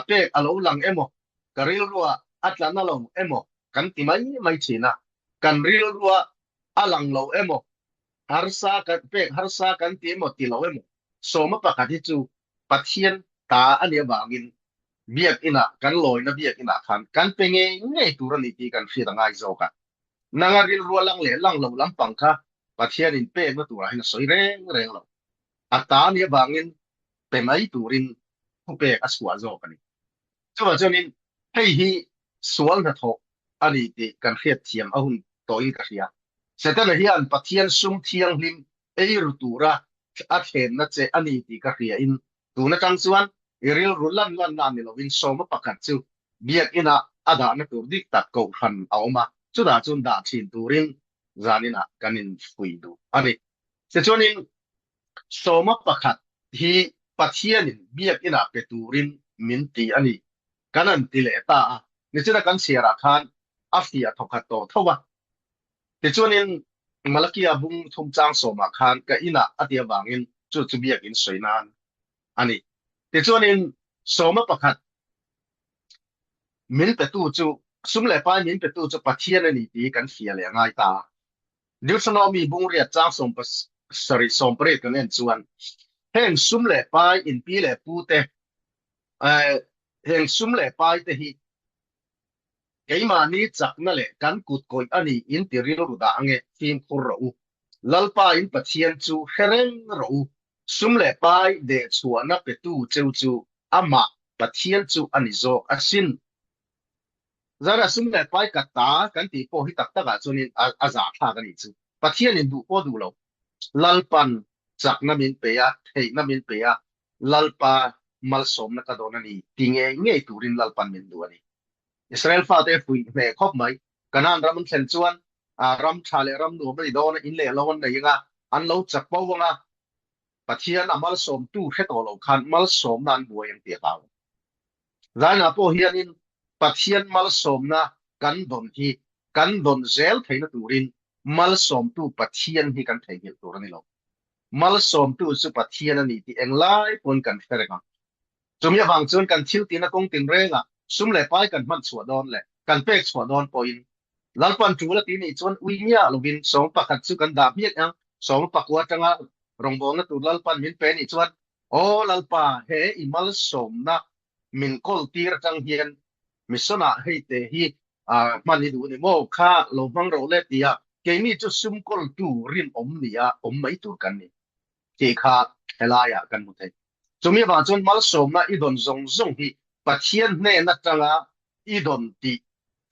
S1: pek a lo lang emaw ka rilruah a tla na lo emaw kan ti mai mai thin a, kan rilruah a lang lo emaw Harsa kan pek harsa kan ti emaw ti lo emaw sawma pakhat hi chu Pathian ta a nih avangin biakinah kan lawina biakinah khan kan pe ngei ngei tur a ni tih kan hriat a ngai zawk a. Nanga rilrua lang leh lang lo lampang kha Pathianin pekna turah hian a sawi reng reng lo. A ta a nih avangin pe mai turin thupek a chhuah zawk a ni. Chuvang chuanin hei hi sual hnathawh a ni tih kan hriatthiam a hun tawhin ka hria. Setana hian Pathian sum thianghlim ei ru tura a thlenna che a ni tih ka hriain tun atang chuan i rilru lan lanna ni lovin sawma pakhat chu biakinah a dahna tur dik tak kohhran a awm a, chutah chuan dah thin turin zaninah kan infuih duh a ni. Tichuanin Sawma pakhat hi Pathianin biakinah pe turin min ti a ni. Kan han ti leh ta a, nichina kan chhiarah khan a fiah thawkhat tawh tho a. Tichuanin Malakia bung thum chang sawmah khan ka inah a ti avangin chu chu biakin sawi nan a ni. Tichuanin sawma pakhat min petu chu sum leh pai min petu chu Pathian a ni tih kan hria leh a ngai ta a. Deuteronomy bungriat chang sawm sorry 18 kan en chuan heng sum leh pai in pi leh pu te heng sum leh pai te hi Keimahni chakna leh kan kut kawih a ni in ti rilru dah ange, fimkhur rawh u. Lalpa in Pathian chu hre reng rawh u. Sum leh pai dehchhuahna petu cheu chu amah Pathian chu a ni zawk asin. Zara sum leh pai ka ta kan tih pawh hi tak takah chuanin a zahthlak a nih chu. Pathianin duh pawh duh lo. Lalpan chakna min pe a, theihna min pe a, Lalpa malsawmna ka dawn a ni ti ngei ngei turin Lalpan min duh a ni. Israel fate fuih hmeh khawp mai. Kanaan ram an thlen chuan ram tha leh ram nuam a ni dawn a, in leh lo an nei ang a, an lo chak bo ang a, Pathian a malsawmtu hre tawh lo khan malsawmna an buai ang tih a hlau. Zainah pawh hianin Pathian malsawmna kan dawn hi kan dawn zel theihna turin malsawmtu Pathian hi kan theihnghilh tur a ni lo. Malsawmtu chu Pathian a ni tih englai pawn kan hre reng ang. Chumi avang chuan kan thil tihna kawng tinrengah sum leh pai kan hman chhuah dawn leh kan pek chhuah dawn pawhin Lalpan tul a ti nih chuan ui miah lovin sawm pakhat chu kan dah hmiak ang. Sawm pakua atanga rawngbawlna tur Lalpan min pe nih chuan Aw Lalpa, he i malsawmna min kawl tir atang hian mission ah hei te hi hman i duh ni maw? Kha lo hmang rawh le tia keini chu sum kawltu rinawm nia awm mai tur kan ni tih kha helaiah kan hmu thei. Chumi avang chuan malsawmna i dawn zawng zawng hi Pathian hnen atanga i dawn tih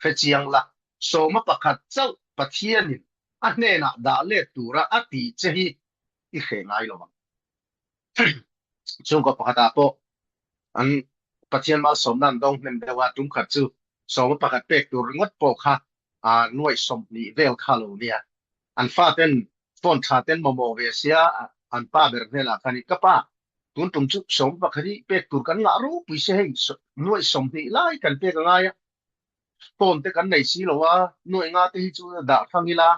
S1: hre chiang la, sawma pakhat chauh Pathianin a hnenah dah let tura a tih che hi i hre ngai lo ang. Chhungkaw pakhatah pawh an Pathian malsawmna an dawng hnem deuh a, tum khat chu sawma pakhat pek tur ringawt pawh kha nuaih 20 vel kha lo nia. An faten phone tha ten mamawh ve sia an pa ber hnenah khan i ka pa tun tum chu sawma pakhat hi pek tur kan ngah ropui se hei nuaih 20 lai kan pek a ngai a, phone te kan nei si lo a, nuaih nga te hi chu dah hrang ila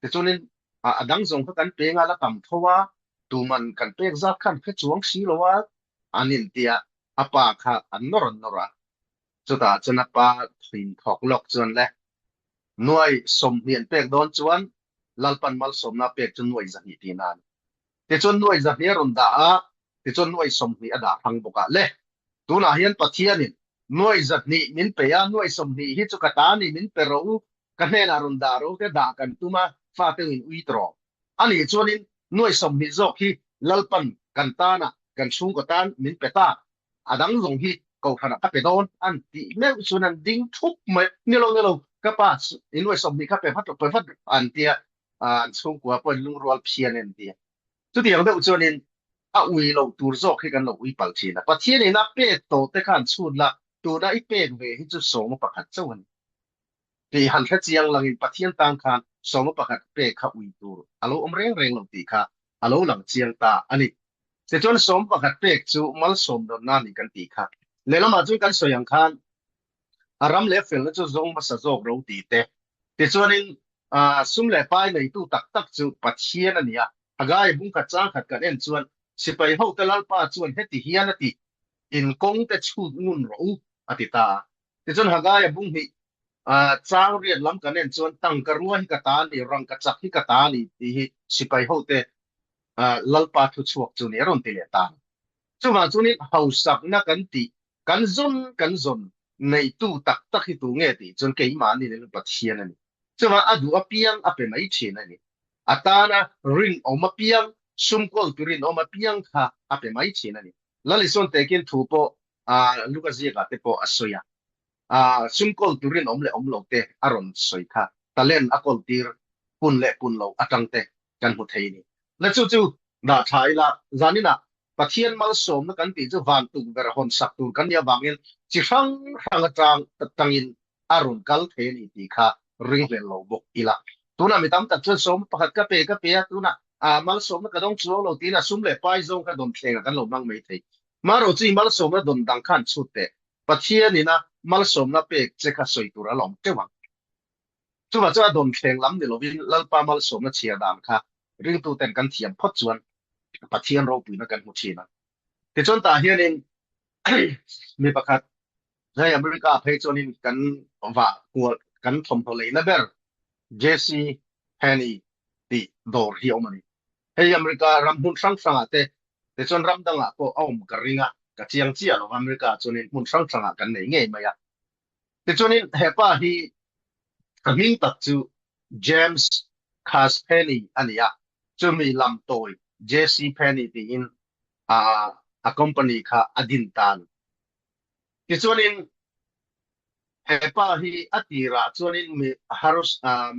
S1: tichuanin a dang zawng kha kan peng a la tam tho a, tuman kan pek zat khan hre chuang si lo a, an intia a pa kha an nawr an nawr a, chutah chuan a pa thin thawk lawk chuan le nuai 20 an pek dawn chuan Lalpan malsawmna pek chu nuai 200 tihna a ni. Tichuan nuai 200 a rawn dah a, tichuan nuai 20 a dah hrang bawk a, le tunah hian Pathianin nuai 200 min pe a, nuai 20 hi chu ka ta a ni min pe rawh u, ka hnenah rawn dah rawh u te dah kan tum a, fate in ui tawh. A nih chuanin nuai 20 zawk hi Lalpan kan tana kan chhungkaw tan min pe ta, a dang zawng hi kohhranah ka pe dawn an tih meuh chuan an ding thup mai. Ni lo, ni lo, ka pa i nuai 20 kha pe vat rawh, pe vat rawh an ti a, an chhungkua pawhin lungrual phian an ti a. Chutiang deuh chuanin a ui loh tur zawk hi kan lo ui palh thin a. Pathianin a pek tawh te khan chhun la, tuna i pek ve hi chu sawma pakhat chauh a ni. Tih han hre chiang langin Pathian tan khan sawma pakhat pek kha ui tur a lo awm reng reng lo tih kha a lo lang chiang ta a ni. Tichuan sawma pakhat pek chu malsawm dawnna a ni kan tih kha. Lehlamah chuan kan sawi ang khan a ram leh felna chu zawng hmasa zawk ro tih te. Tichuanin sum leh pai neitu tak tak chu Pathian a ni a. Haggai bungkhat changkhat kan en chuan sipai hote Lalpa chuan heti hian a ti, In kawng te chhut ngun rawh u, a ti ta a. Tichuan Haggai a bung hnih chang riat lam kan en chuan tangka rua hi ka ta a ni, rangka chak hi ka ta a ni tih hi sipai hote Lalpa thu chhuak chu ni a rawn ti leh ta. Chuvang chuanin hausakna kan tih, kan zawn kan zawn neitu tak tak hi tu nge tih chuan keimah ni leh Pathian a ni. Chuvang a duh apiang a pe mai thin a ni. A tana rinawm apiang, sumkawltu rinawm apiang kha a pe mai thin a ni. Lal Isuan tekin thu pawh Luka ziakah te pawh a sawi a, sum kawl turin awm leh awm lo te a rawn sawi kha, talent a kawl tir pun leh pun lo atang te kan hmu thei a ni. Le chu chu dah tha ila, zaninah Pathian malsawmna kan tih chu van tukverh hawn sak tur kan nih avangin chi hrang hrang atang tangin a rawn kal thei a ni tih kha ringhlel lo bawk ila. Tunah mi tam tak chuan sawmna pakhat ka pe ka pe a, tunah malsawmna ka dawng chuang lo tiin a sum leh pai zawng kha dawn thlengah kan lo hmang mai thei. Marawh chu i malsawmna dawn dang khan chhut teh, Pathianina malsawmna pek che kha sawi tur a lawm teuh ang. Chuvah chuan a dawn thleng lam ni lovin Lalpa malsawmna chhiar dan kha ringtuten kan thiam phawt chuan Pathian ropuina kan hmu thin a. Tichuan tah hianin. Mi pakhat hei America phei chuanin kan vah kual kan thawmhnaw leina ber JC Penney tih dawr hi a awm a ni. Hei America ram hmun hrang hrangah te tichuan ram dangah pawh a awm ka ring a, ka chiang chiah lo America chuanin hmun hrang hrangah kan nei ngei mai a. Tichuanin hepa hi a hming tak chu James Cash Penney a ni a, chumi lam tawi JC Penney tiin a a company kha a din ta a ni. Tichuanin hepa hi a tirah chuanin mi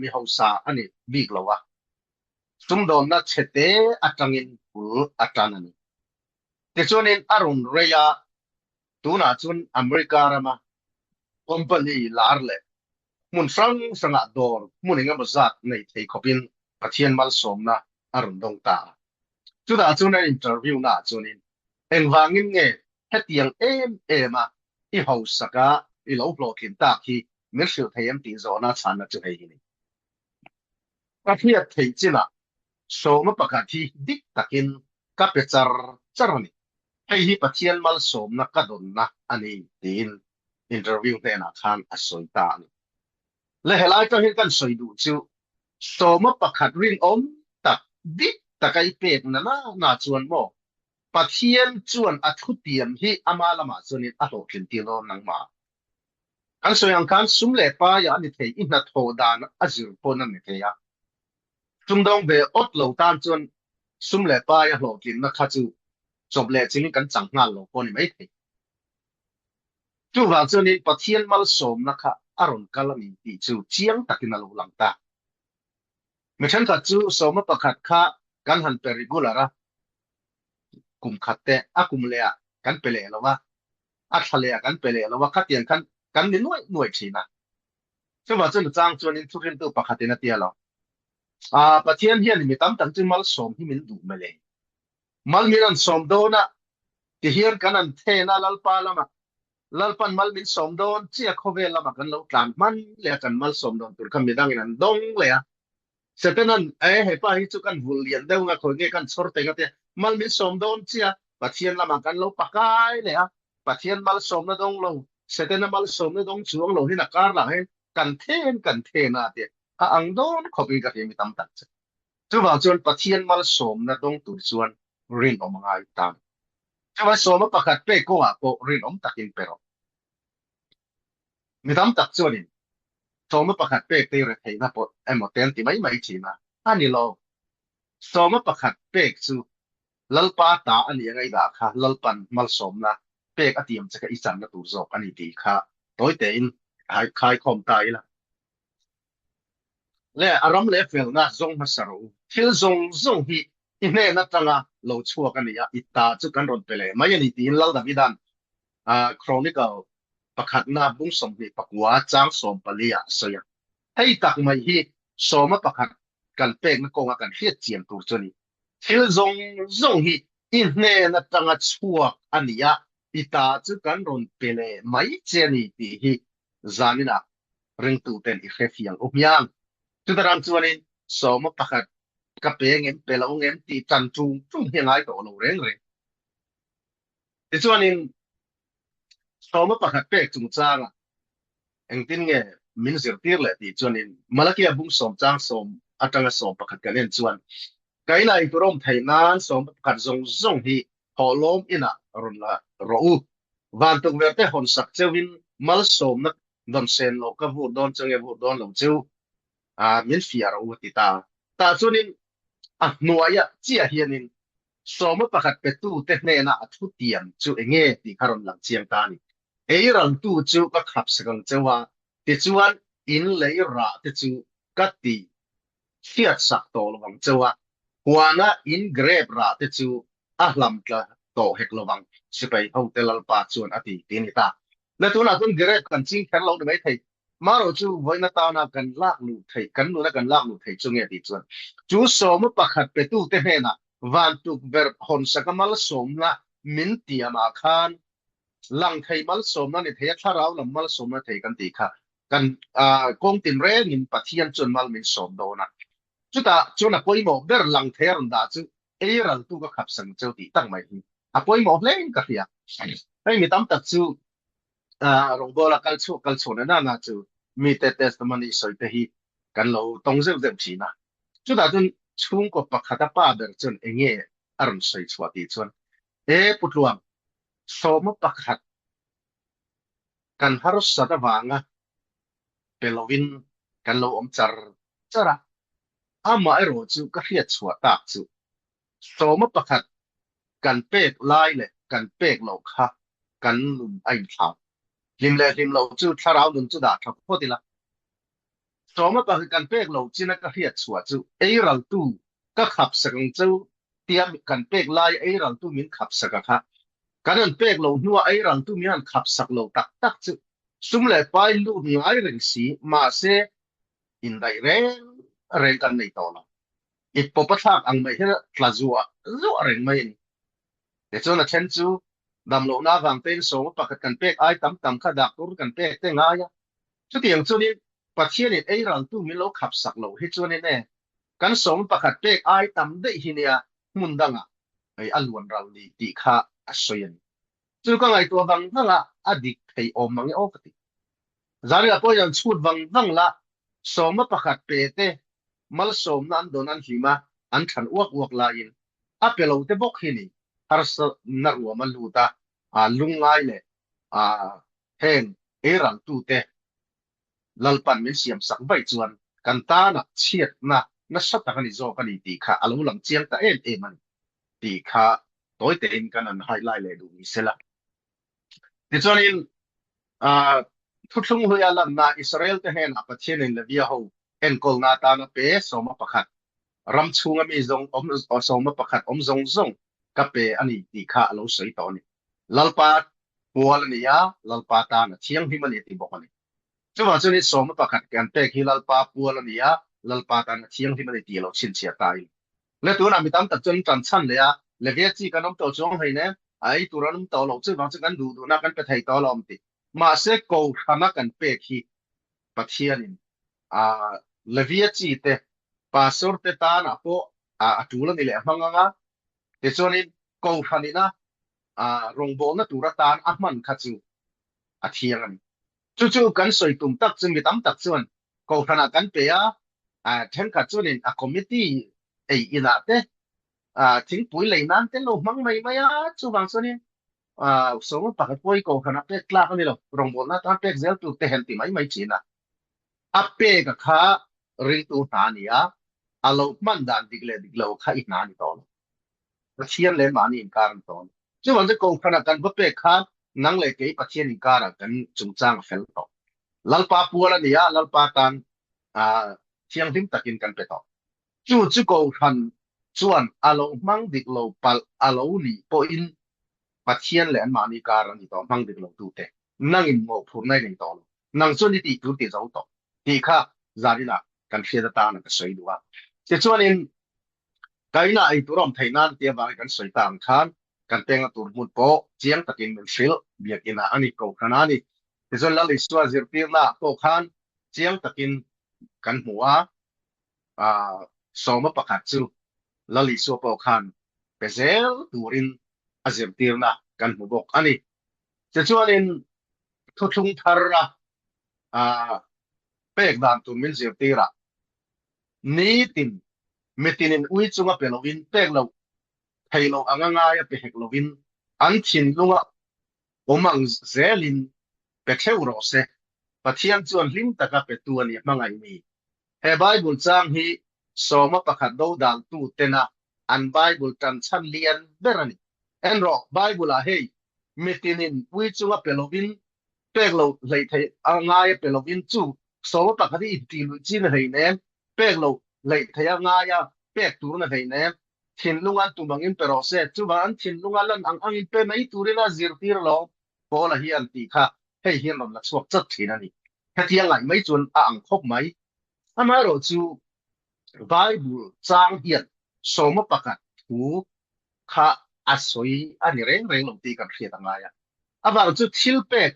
S1: mi hausa a ni bik lo a, sumdawnna chhete atangin bul a tan a ni. Tichuanin a rawn rei a, Tunah chuan America rama company lar leh hmun hrang hrangah dawr hmun engemaw zat nei thei khawpin Pathian malsawmna a rawn dawng ta a. Chutah chuan an interview naah chuanin engvangin nge hetiang em em a i hausaka i lo hlawhtlin tak hi min hrilh thei em tih zawhna chhanna chu hei hi ni. Ka hriat theih chinah sawma pakhat hi dik takin ka pe char char a ni. Hei hi Pathian malsawmna ka dawnna a ni tiin interview hnenah khan a sawi ta a ni. Le helai tang hian kan sawi duh chu sawma pakhat rinawm tak dik taka i pek na na na chuan maw Pathian chuan a thutiam hi ama lamah chuanin a hlawhtlin tir dawn nangmah. Kan sawi ang khan sum leh paia a ni thei, i hnathawh dan a zir pawn a ni thei a. Sumdawng ve awt lo tan chuan sum leh paia hlawhtlinna kha chu chawp leh chingin kan chang nghal lo pawh a ni mai thei. Chuvang chuanin Pathian malsawmna kha a rawn kal a ni tih chu chiang takin a lo lang ta. Mi thenkhat chu sawma pakhat kha kan han pe regular a, kum khat te a kum leh ah kan pe leh lo a, a thla leh ah kan pe leh lo a, khatiang khan kan ni nuaih nuaih thin a. Chuvang chuan chang chuanin thuhriltu pakhatin a tia lo, Aa Pathian hian mi tam tak chu malsawm hi min duh mele. Mal min an sawm dawn a, tihian kan an then a Lalpa lamah Lalpan mal min sawm dawn chiah khawvel lamah kan lo tlan hman leh a kan malsawm dawn tur kha midangin an dawng leh a. Setanan, E, hepa hi chu kan vulh lian deuh nga, khawi nge kan chhawr teng a tia, mal min sawm dawn chiah, Pathian lamah kan lo pakai leh a, Pathian malsawmna dawng lo, Setana malsawmna dawng chuang lo hin a kar lah hian kan then kan then a tia, a ang dawn khawpin ka hria mi tam tak che. Chuvang chuan Pathian malsawmna dawng tur chuan rinawm a ngai ta. Chuvang sawma pakhat pek kawngah pawh rinawm takin pe rawh. Mi tam tak chuanin sawma pakhat pek te retheihna pawh emaw te an ti mai mai thin a, a ni lo. Sawma pakhat pek chu Lalpa ta a nih anga i dah kha Lalpan malsawmna pek a tiam che kha i channa tur zawk a ni tih kha tawi tein khaikhawm ta ila. Le a ram leh felna zawng hmasa rawh u. Thil zawng zawng hi i hnen atanga lo chhuak a ni a, i ta chu kan rawn pe leh mai a ni tiin Lal Davida'n Chronicle pakhatna bung 24 chang 14 ah a sawi a. Hei tak mai hi sawma pakhat kan pekna kawnga kan hriat chian tur chu a ni. Thil zawng zawng hi i hnen atanga chhuak a ni a, i ta chu kan rawn pe leh mai che a ni tih hi zaninah ringtuten i hre fiang u hmiang. Chuta ram chuanin sawma pakhat ka pe ngem pe lo ngem tih tan ṭung ṭung hi a ngai tawh lo reng reng. Tichuanin sawma pakhat pek chungchangah engtin nge min zirtir leh tih chuanin Malakia bung sawm chang sawm atanga sawm pakhat kan en chuan Kaina in tur awm theih nan sawma pakhat zawng zawng hi thawhlawm inah rawn la rawh u. Van tukverh te hawn sak cheuhin malsawmna dawn sen lo ka vur dawn che nge vur dawn lo cheu a min fiah rawh u a ti ta. Tah chuanin a hnuaiah chiah hianin sawma pakhat petu te hnena a thu tiam chu enge tih kha rawn lang chiang ta a ni. Ei rangtu chu ka khap sak ang cheu a, tichuan in lei rah te chu ka ti chhiat sak tawh lo ang cheu a, huana in grape rah te chu a hlam tla tawh hek lo ang, sipai hote Lalpa chuan a ti, ti a ni ta. Le tunah chuan grape kan ching kher lo ni mai thei, marawh chu vawiin atana kan lak luh theih, kan nuna kan lak luh theih chu nge tih chuan chu sawma pakhat petute hnenah van tukverh hawnsak a malsawmna min tiamah khan lang thei malsawmna ni thei a, thlarau lam malsawmna thei kan tih kha kan kawng tinrengin Pathian chuan mal min sawm dawn a. Chutah chuan a pawimawh ber lang thei a rawn dah chu ei raltu ka khap sang cheu tih tak mai hi a pawimawh hlein ka hria. Hei mi tam tak chu rawngbawla kal chhuak kal chhuah na na chu mite testimony sawi te hi kan lo tawng zeuh zeuh thin a. Chutah chuan chhungkaw pakhata pa ber chuan enge a rawn sawi chhuah tih chuan, E Putluang, sawma pakhat kan harsat avanga pe lovin kan lo awm char char a, amaherawh chu ka hriat chhuah tak chu sawma pakhat kan pek lai leh kan pek loh kha kan nun a inthlau. Hlim leh hlim loh chu thlarau nun chu dah tha phawt ila. Sawma pakhat kan pek loh china ka hriat chhuah chu eiraltu ka khap sak ang cheu tia kan pek lai eiraltu min khap sak a kha kan han pek loh hnua eiraltu min han khap sak lo tak tak chu sum leh pai lut ngai reng si mahse indaih reng reng kan nei tawh lo. I pawp a thlak ang mai hian tla zuah zuah reng mai a ni. Tichuan a then chu damlohna avang tein sawma pakhat kan pek ai tam tam kha doctor kan pek te ngai a. Chutiang chuanin Pathianin ei raltu min lo khap sak loh hi chuanin e kan sawma pakhat pek ai tam daih hi nia hmun dangah ei a luan ral ni tih kha a sawi a ni. Chu ka ngaihtuah vang vang a, a dik thei awm mang e aw ka ti. Zariah pawhin an chhut vang vang la, sawma pakhat pe te malsawmna an dawn an hlim a, an than uak uak laiin a pe lo te bawk hi ni harsatna ruam a lut a, lungngai leh heng eiraltute Lalpan min siam sak vaih chuan kan tana chhiatna nasa tak a ni zawk a ni tih kha a lo lang chiang ta em em a ni tih kha tawi tein kan han highlight leh duh ni sela. Tichuanin thuthlung hluia lanna Israel te hnenah Pathianin Levia ho enkawlna atana pe sawma pakhat, ram chhunga mi zawng awm sawma pakhat awm zawng zawng ka pe a ni tih kha a lo sawi tawh a ni. Lalpa pual a ni a, Lalpa tan a thianghlim a ni a ti bawk a ni. Chuvang chuan i sawma pakhat kan pek hi Lalpa pual a ni a, Lalpa tan a thianghlim a ni tih a lo chhinchhiah ta in. Le tunah mi tam tak chuan an tan chhan leh a, Levia chi kan awm tawh chuang hlein e, a ei tur an awm tawh loh chuvang chu kan duh duhna kan pe thei tawh lo awm ti. Mahse Kohhrana kan pek hi Pathianin a Levia chi te pastor te tanah pawh a tul a ni leh a hmang ang a, tichuanin Kohhranina rawngbawlna tur atan a hman kha chu a thiang a ni. Chu chu kan sawi tum tak chu mi tam tak chuan Kohhranah kan pe a, thenkhat chuanin a committee ei inah te thingpui lei nan te lo hmang mai mai a, chuvang chuanin sawma pakhat pawh hi Kohhranah pek tlak a ni lo, rawngbawlna atan pek zel tur te han ti mai mai thin a. A pek a kha ringtu hna a ni a, a lo hman dan dik leh dik lo kha i hna a ni tawh lo. Pathian leh mahni inkar an tawn. Chuvang chu Kohhranah kan va pek khan nang leh kei Pathian inkarah kan chungchang a fel tawh. Lalpa pual a ni a, Lalpa tan thianghlim takin kan pe tawh. Chu chu Kohhran chuan a lo hmang dik lo palh a lo nih pawhin Pathian leh anmahni kar a ni tawh, hmang dik lo tute nangin mawhphurhna i nei tawh lo. Nang chuan i tih tur ti zo tawh tih kha zaninah kan hriat atana ka sawi duh a. Tichuanin Kaina ei tur awm theih nan tia avangin kan sawi ta ang khan kan pengna tur hmun pawh chiang takin min hrilh biakinah a ni kohhran a ni. Tichuan Lal Isua zirtirnaah pawh khan chiang takin kan hmu a, sawma pakhat chu Lal Isua pawh khan pe zel turin a zirtirna kan hmu bawk a ni. Tichuanin thuthlung thara pek dan tur min zirtirah Nitin, mitinin ui chunga pe loin, pek loh thei loh anga ngaia pe hek loin, an thinlunga awm ang zelin pe theuh rawh se. Pathian chuan hlim taka petu a ni hmangaih ni. He Bible chang hi sawma pakhat dodaltu tena an Bible tan chhan lian ber a ni. En rawh, Bible-ah hei, mitinin ui chunga pe loin, pek loh hleih theih a ngaia pe lovin chu sawma pakhat hi intih luih chin a hlei nem, pek loh hleih theih a ngaia pek turin a hlei nem. Thinlung an tum angin pe rawh se, chuvang an thinlunga lan ang angin pe mai turin a zirtir alawm, Paula hi an tih kha hei hian rawn la chhuak chat thin a ni. Hetiang ngaih mai chuan a ang khawp mai. Amaherawh chu Bible chang hian sawma pakhat thu kha a sawi a ni reng reng lo tih kan hriat a ngai a. Avang chu thil pek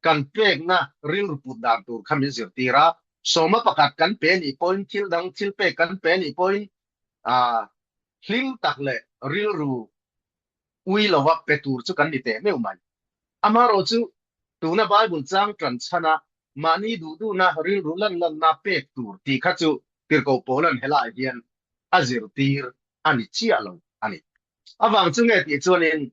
S1: kan pekna rilru put dan tur kha min zirtir a, sawma pakhat kan pe nih pawhin thil dang thil pek kan pe nih pawhin hlim tak leh rilru ui lova pe tur chu kan ni teh meuh mai. Amaherawhchu, tuna Bible chang tan chhana mahni duh duhna rilru lan lanna pek tur tih kha chu Tirhkoh Paula'n helaiah hian a zirtir a ni chiah lo a ni. Avang chu nge tih chuanin,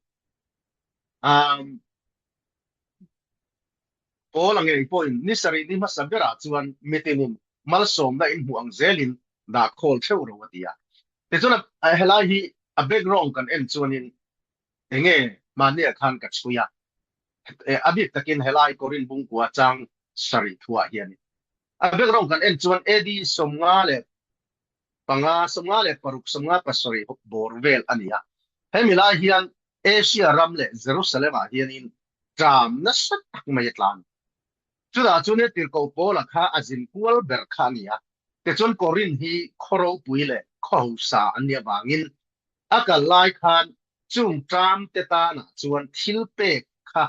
S1: Paula ngei pawhin ni sarih ni hmasa berah chuan mitinin malsawmna inhmuh ang zelin dah khawl theuh ro a ti a. Tichuan helai hi a background kan en chuanin enge mahniah khan ka chhui a, a bik takin helai Korin bungkua chang sarih thuah hianin a background kan en chuan AD 55, 56, 57 bawr vel a ni a. Hemi lai hian Asia ram leh Jerusalem-ah hianin ṭam nasa tak mai a tlan. Chutah chuan he tirhkoh Paula kha a zin kual ber kha a ni a, tichuan Korinth hi khaw ropui leh khaw hausa an nih avangin a kal lai khan chung ṭamte tanah chuan thil pek kha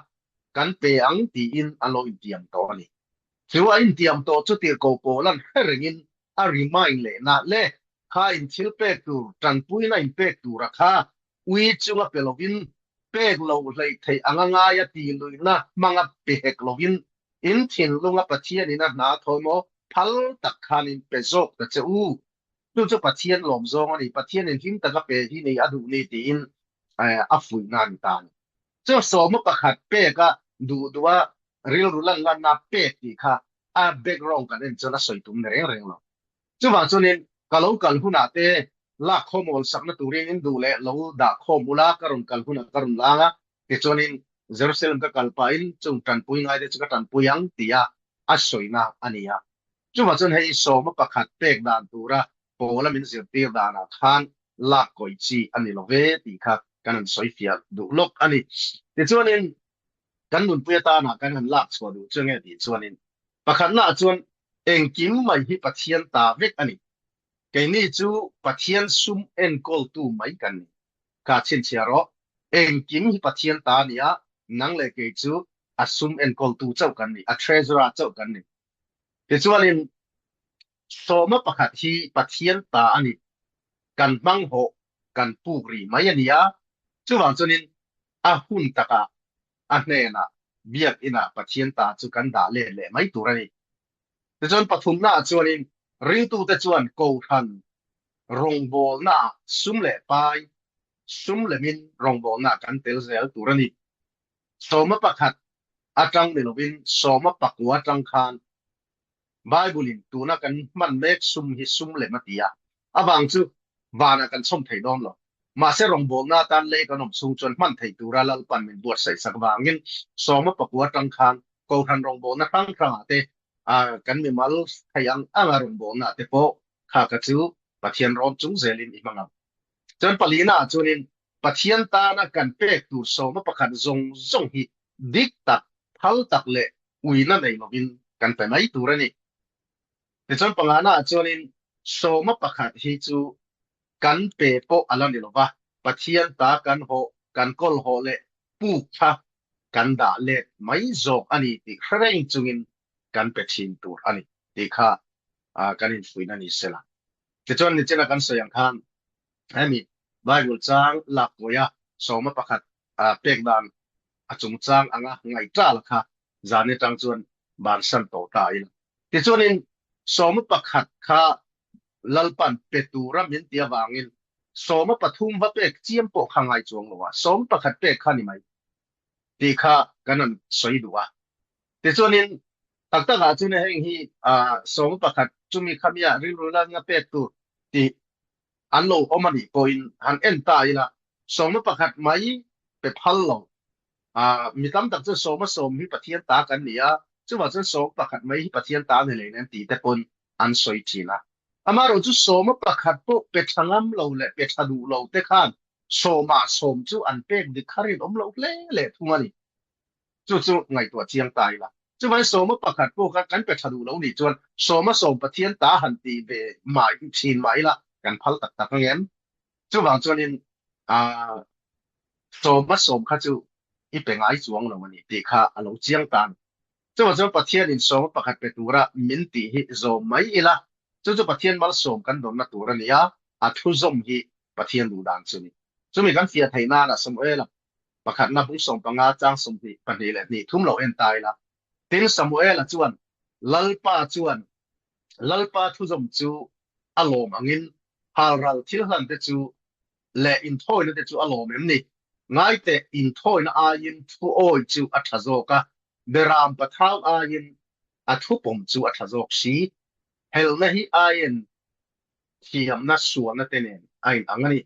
S1: kan pe ang tiin an lo intiam tawh a ni. Chu a intiam tawh chu tirhkoh Paula'n hre rengin a remind lehna le kha in thil pek tur tanpuina in pek tura kha ui chunga pe lovin pek loh hleih theih anga ngaia ti luihna hmanga pe hek lovin in thinlunga Pathianin a hna thaw emaw phal tak khan in pe zawk ta che u. Chu chu Pathian lawm zawng a ni, Pathianin hlim taka pe hi nei a duh ni tiin a fuihna a ni ta a ni. Chu sawma pakhat peka duh duha rilru lan lanna pek tih kha a background kan en chuan a sawi tum ni reng reng lo. Chuvang chuanin ka lo kal hunah te lak khawm awl sakna turin in duh leh lo dah khawm ula ka rawn kal hunah ka rawn lang a, tichuanin Jerusalem ka kal pahin chung tanpui ngai te chu ka tanpui ang tia a sawina a ni a. Chuvang chuan hei sawma pakhat pek dan tura Paula min zirtir danah khan lak kawih chi a ni lo ve tih kha kan han sawi fiah duh lawk a ni. Tichuanin kan nunpui atana kan han lak chhuah duh chu nge tih chuanin pakhatnaah chuan engkim mai hi Pathian ta vek a ni. Keini chu Pathian sum enkawltu mai kan ni. Ka chhinchhiah rawh, engkim hi Pathian ta a ni a, nang leh kei chu a sum enkawltu chauh kan ni, a treasurer chauh kan ni. Tichuanin sawma pakhat hi Pathian ta a ni, kan hmang hawh, kan puk rih mai a ni a, chuvang chuanin a hun takah a hnenah biakinah Pathian ta chu kan dah let leh mai tur a ni. Tichuan pathumnaah chuanin ringtute chuan Kohhran rawngbawlnaah sum leh pai, sum lemin rawngbawlnaah kan tel zel tur a ni. Sawma pakhat atang ni lovin sawma pakua atang khan Bible-in tuna kan hman mek sum hi sum lem a ti a, avang chu vanah kan chhawm thei dawn lo. Mahse rawngbawlna atan lei kan awm chhung chuan hman thei tura Lalpan min buatsaih sak vangin sawma pakua atang khan Kohhran rawngbawlna hrang hrangah te, kan mimal thei ang anga rawngbawlna te pawh kha ka chu Pathian rawn chung zelin i hmang ang. Chuan palina ah chuanin Pathian tana kan pek tur sawma pakhat zawng zawng hi dik tak, phal tak leh uina nei lovin kan pe mai tur a ni. Tichuan pangana ah chuanin sawma pakhat hi chu kan pe pawh a la ni lova, Pathian ta kan hawh, kan kawl hawh leh puk kha kan dah let mai zawk a ni tih hre reng chungin kan pe thin tur a ni tih kha kan infuihna ni sela. Tichuan nichina kan sawi ang khan hemi Bible chang lak kawia sawma pakhat pek dan a chungchang anga ngaihṭal kha zan atang chuan bansan tawh ta ila. Tichuanin sawma pakhat kha Lalpan pe tura min ti avangin sawma pathum va pek chiam pawh kha ngai chuang lo a, sawma pakhat pek kha ni mai tih kha kan rawn sawi duh a. Tichuanin tak takah chuan heng hi sawma pakhat chumi khamia rilru langa pek tur tih an lo awm a nih pawhin han en ta ila sawma pakhat mai pe phal lo. Mi tam tak chuan sawma sawm hi Pathian ta kan ni a, chuvang chuan sawma pakhat mai hi Pathian ta ni lei nen tih te pawn an sawi thin a. Amaherawh chu sawma pakhat pawh pe tha ngam lo leh pe tha duh lo te khan sawma sawm chu an pek dik kha rinawm lo hle leh thung a ni. Chu chu ngaihtuah chiang ta ila. Chuvangin sawma pakhat pawh kha kan pe tha duh lo nih chuan sawma sawm Pathian ta han tih ve mah thin mah ila kan phal tak tak ang em? Chuvang chuanin sawma sawm kha chu i pe ngai chuang lo a ni tih kha a lo chiang ta a ni. Chuvang chuan Pathianin sawma pakhat pe tura min tih hi zawm mai ila, chu chu Pathian malsawm kan dawnna tur a ni a, a thu zawm hi Pathian duh dan chu a ni. Chumi kan fiah theih nana Samuela. Pakhatna bung 15 chang 22 leh hnih thum lo en ta ila. Tin, Samuela chuan Lalpa chuan Lalpa thuzawm chu a lawm angin halral thil hlan te chu leh inthawina te chu a lawm em ni? Ngaiteh, inthawina aiin thuawi chu a tha zawk a, beram pathau aiin a thupawm chu a tha zawk si. Helna hi aiin thiamna sualna te nen a inang a ni.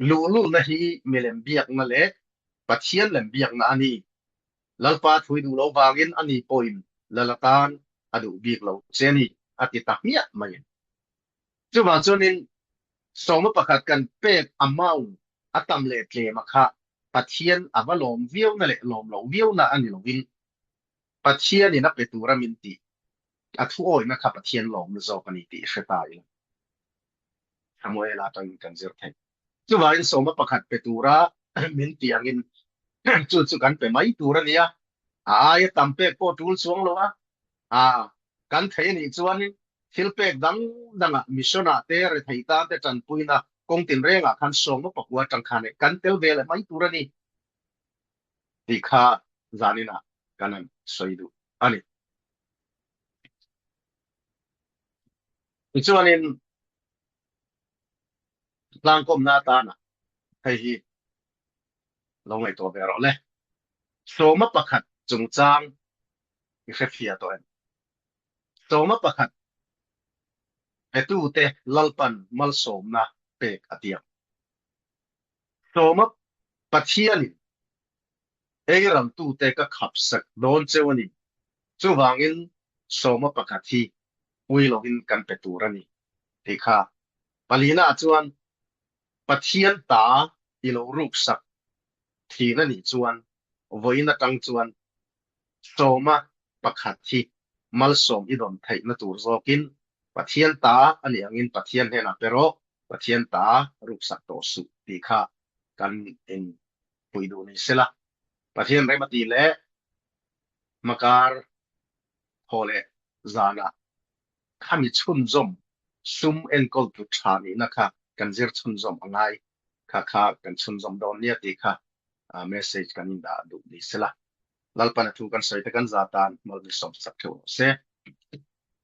S1: Luhlulna hi milem biakna leh Pathian lem biakna a ni. Lalpa thui duh lo vangin a ni pawhin lal atan a duh bik lo che a ni, a ti ta hmiah mai. Chuvang chuanin sawma pakhat kan pek amount a tam leh tlem a kha Pathian a va lawm viauna leh lawm loh viauna a ni lovin Pathianin a pe tura min tih a thuawihna kha Pathian lawmna zawk a ni tih hre ta ila Samuela atangin kan zir thei. Chuvangin sawma pakhat pe tura min tih angin chu chu kan pe mai tur a nia. A aia tam pek pawh tul chuang lo a, a kan thei a nih chuanin thil pek dang dangah mission ah te rethei tan te tanpuina kawng tinrengah khan sawma pakua atang khan kan tel ve leh mai tur a ni tih kha zaninah kan han sawi duh a ni. Tichuanin tlangkawmna atana hei hi lo ngaihtuah ve rawh le. Sawma pakhat chungchang i hrefiah tawh em? Sawma pakhat petute Lalpan malsawmna pek a tiang. Sawma Pathianin Eiraltute ka khap sak dawn cheu a ni. Chuvangin sawma pakhat hi pui lovin kan pe tur a ni tih kha. Palina chuan Pathian ta i lo ruk sak thin a nih chuan vawiin atang chuan sawma pakhat hi malsawm i dawn theihna tur zawkin Pathian ta a nih angin Pathian hnenah pe rawh, Pathian ta ruk sak tawh suh tih kha kan in pui duh ni sela. Pathian rem a ti leh hmakar thaw leh zanah khami chhunzawm sum enkawltu tha nihna kha kan zir chhunzawm a ngai kha kha kan chhunzawm dawn nia tih kha message kan in dah duh ni sela. Lalpan a thu kan sawi te kan za tan malmi sawmsak theuh rawh se.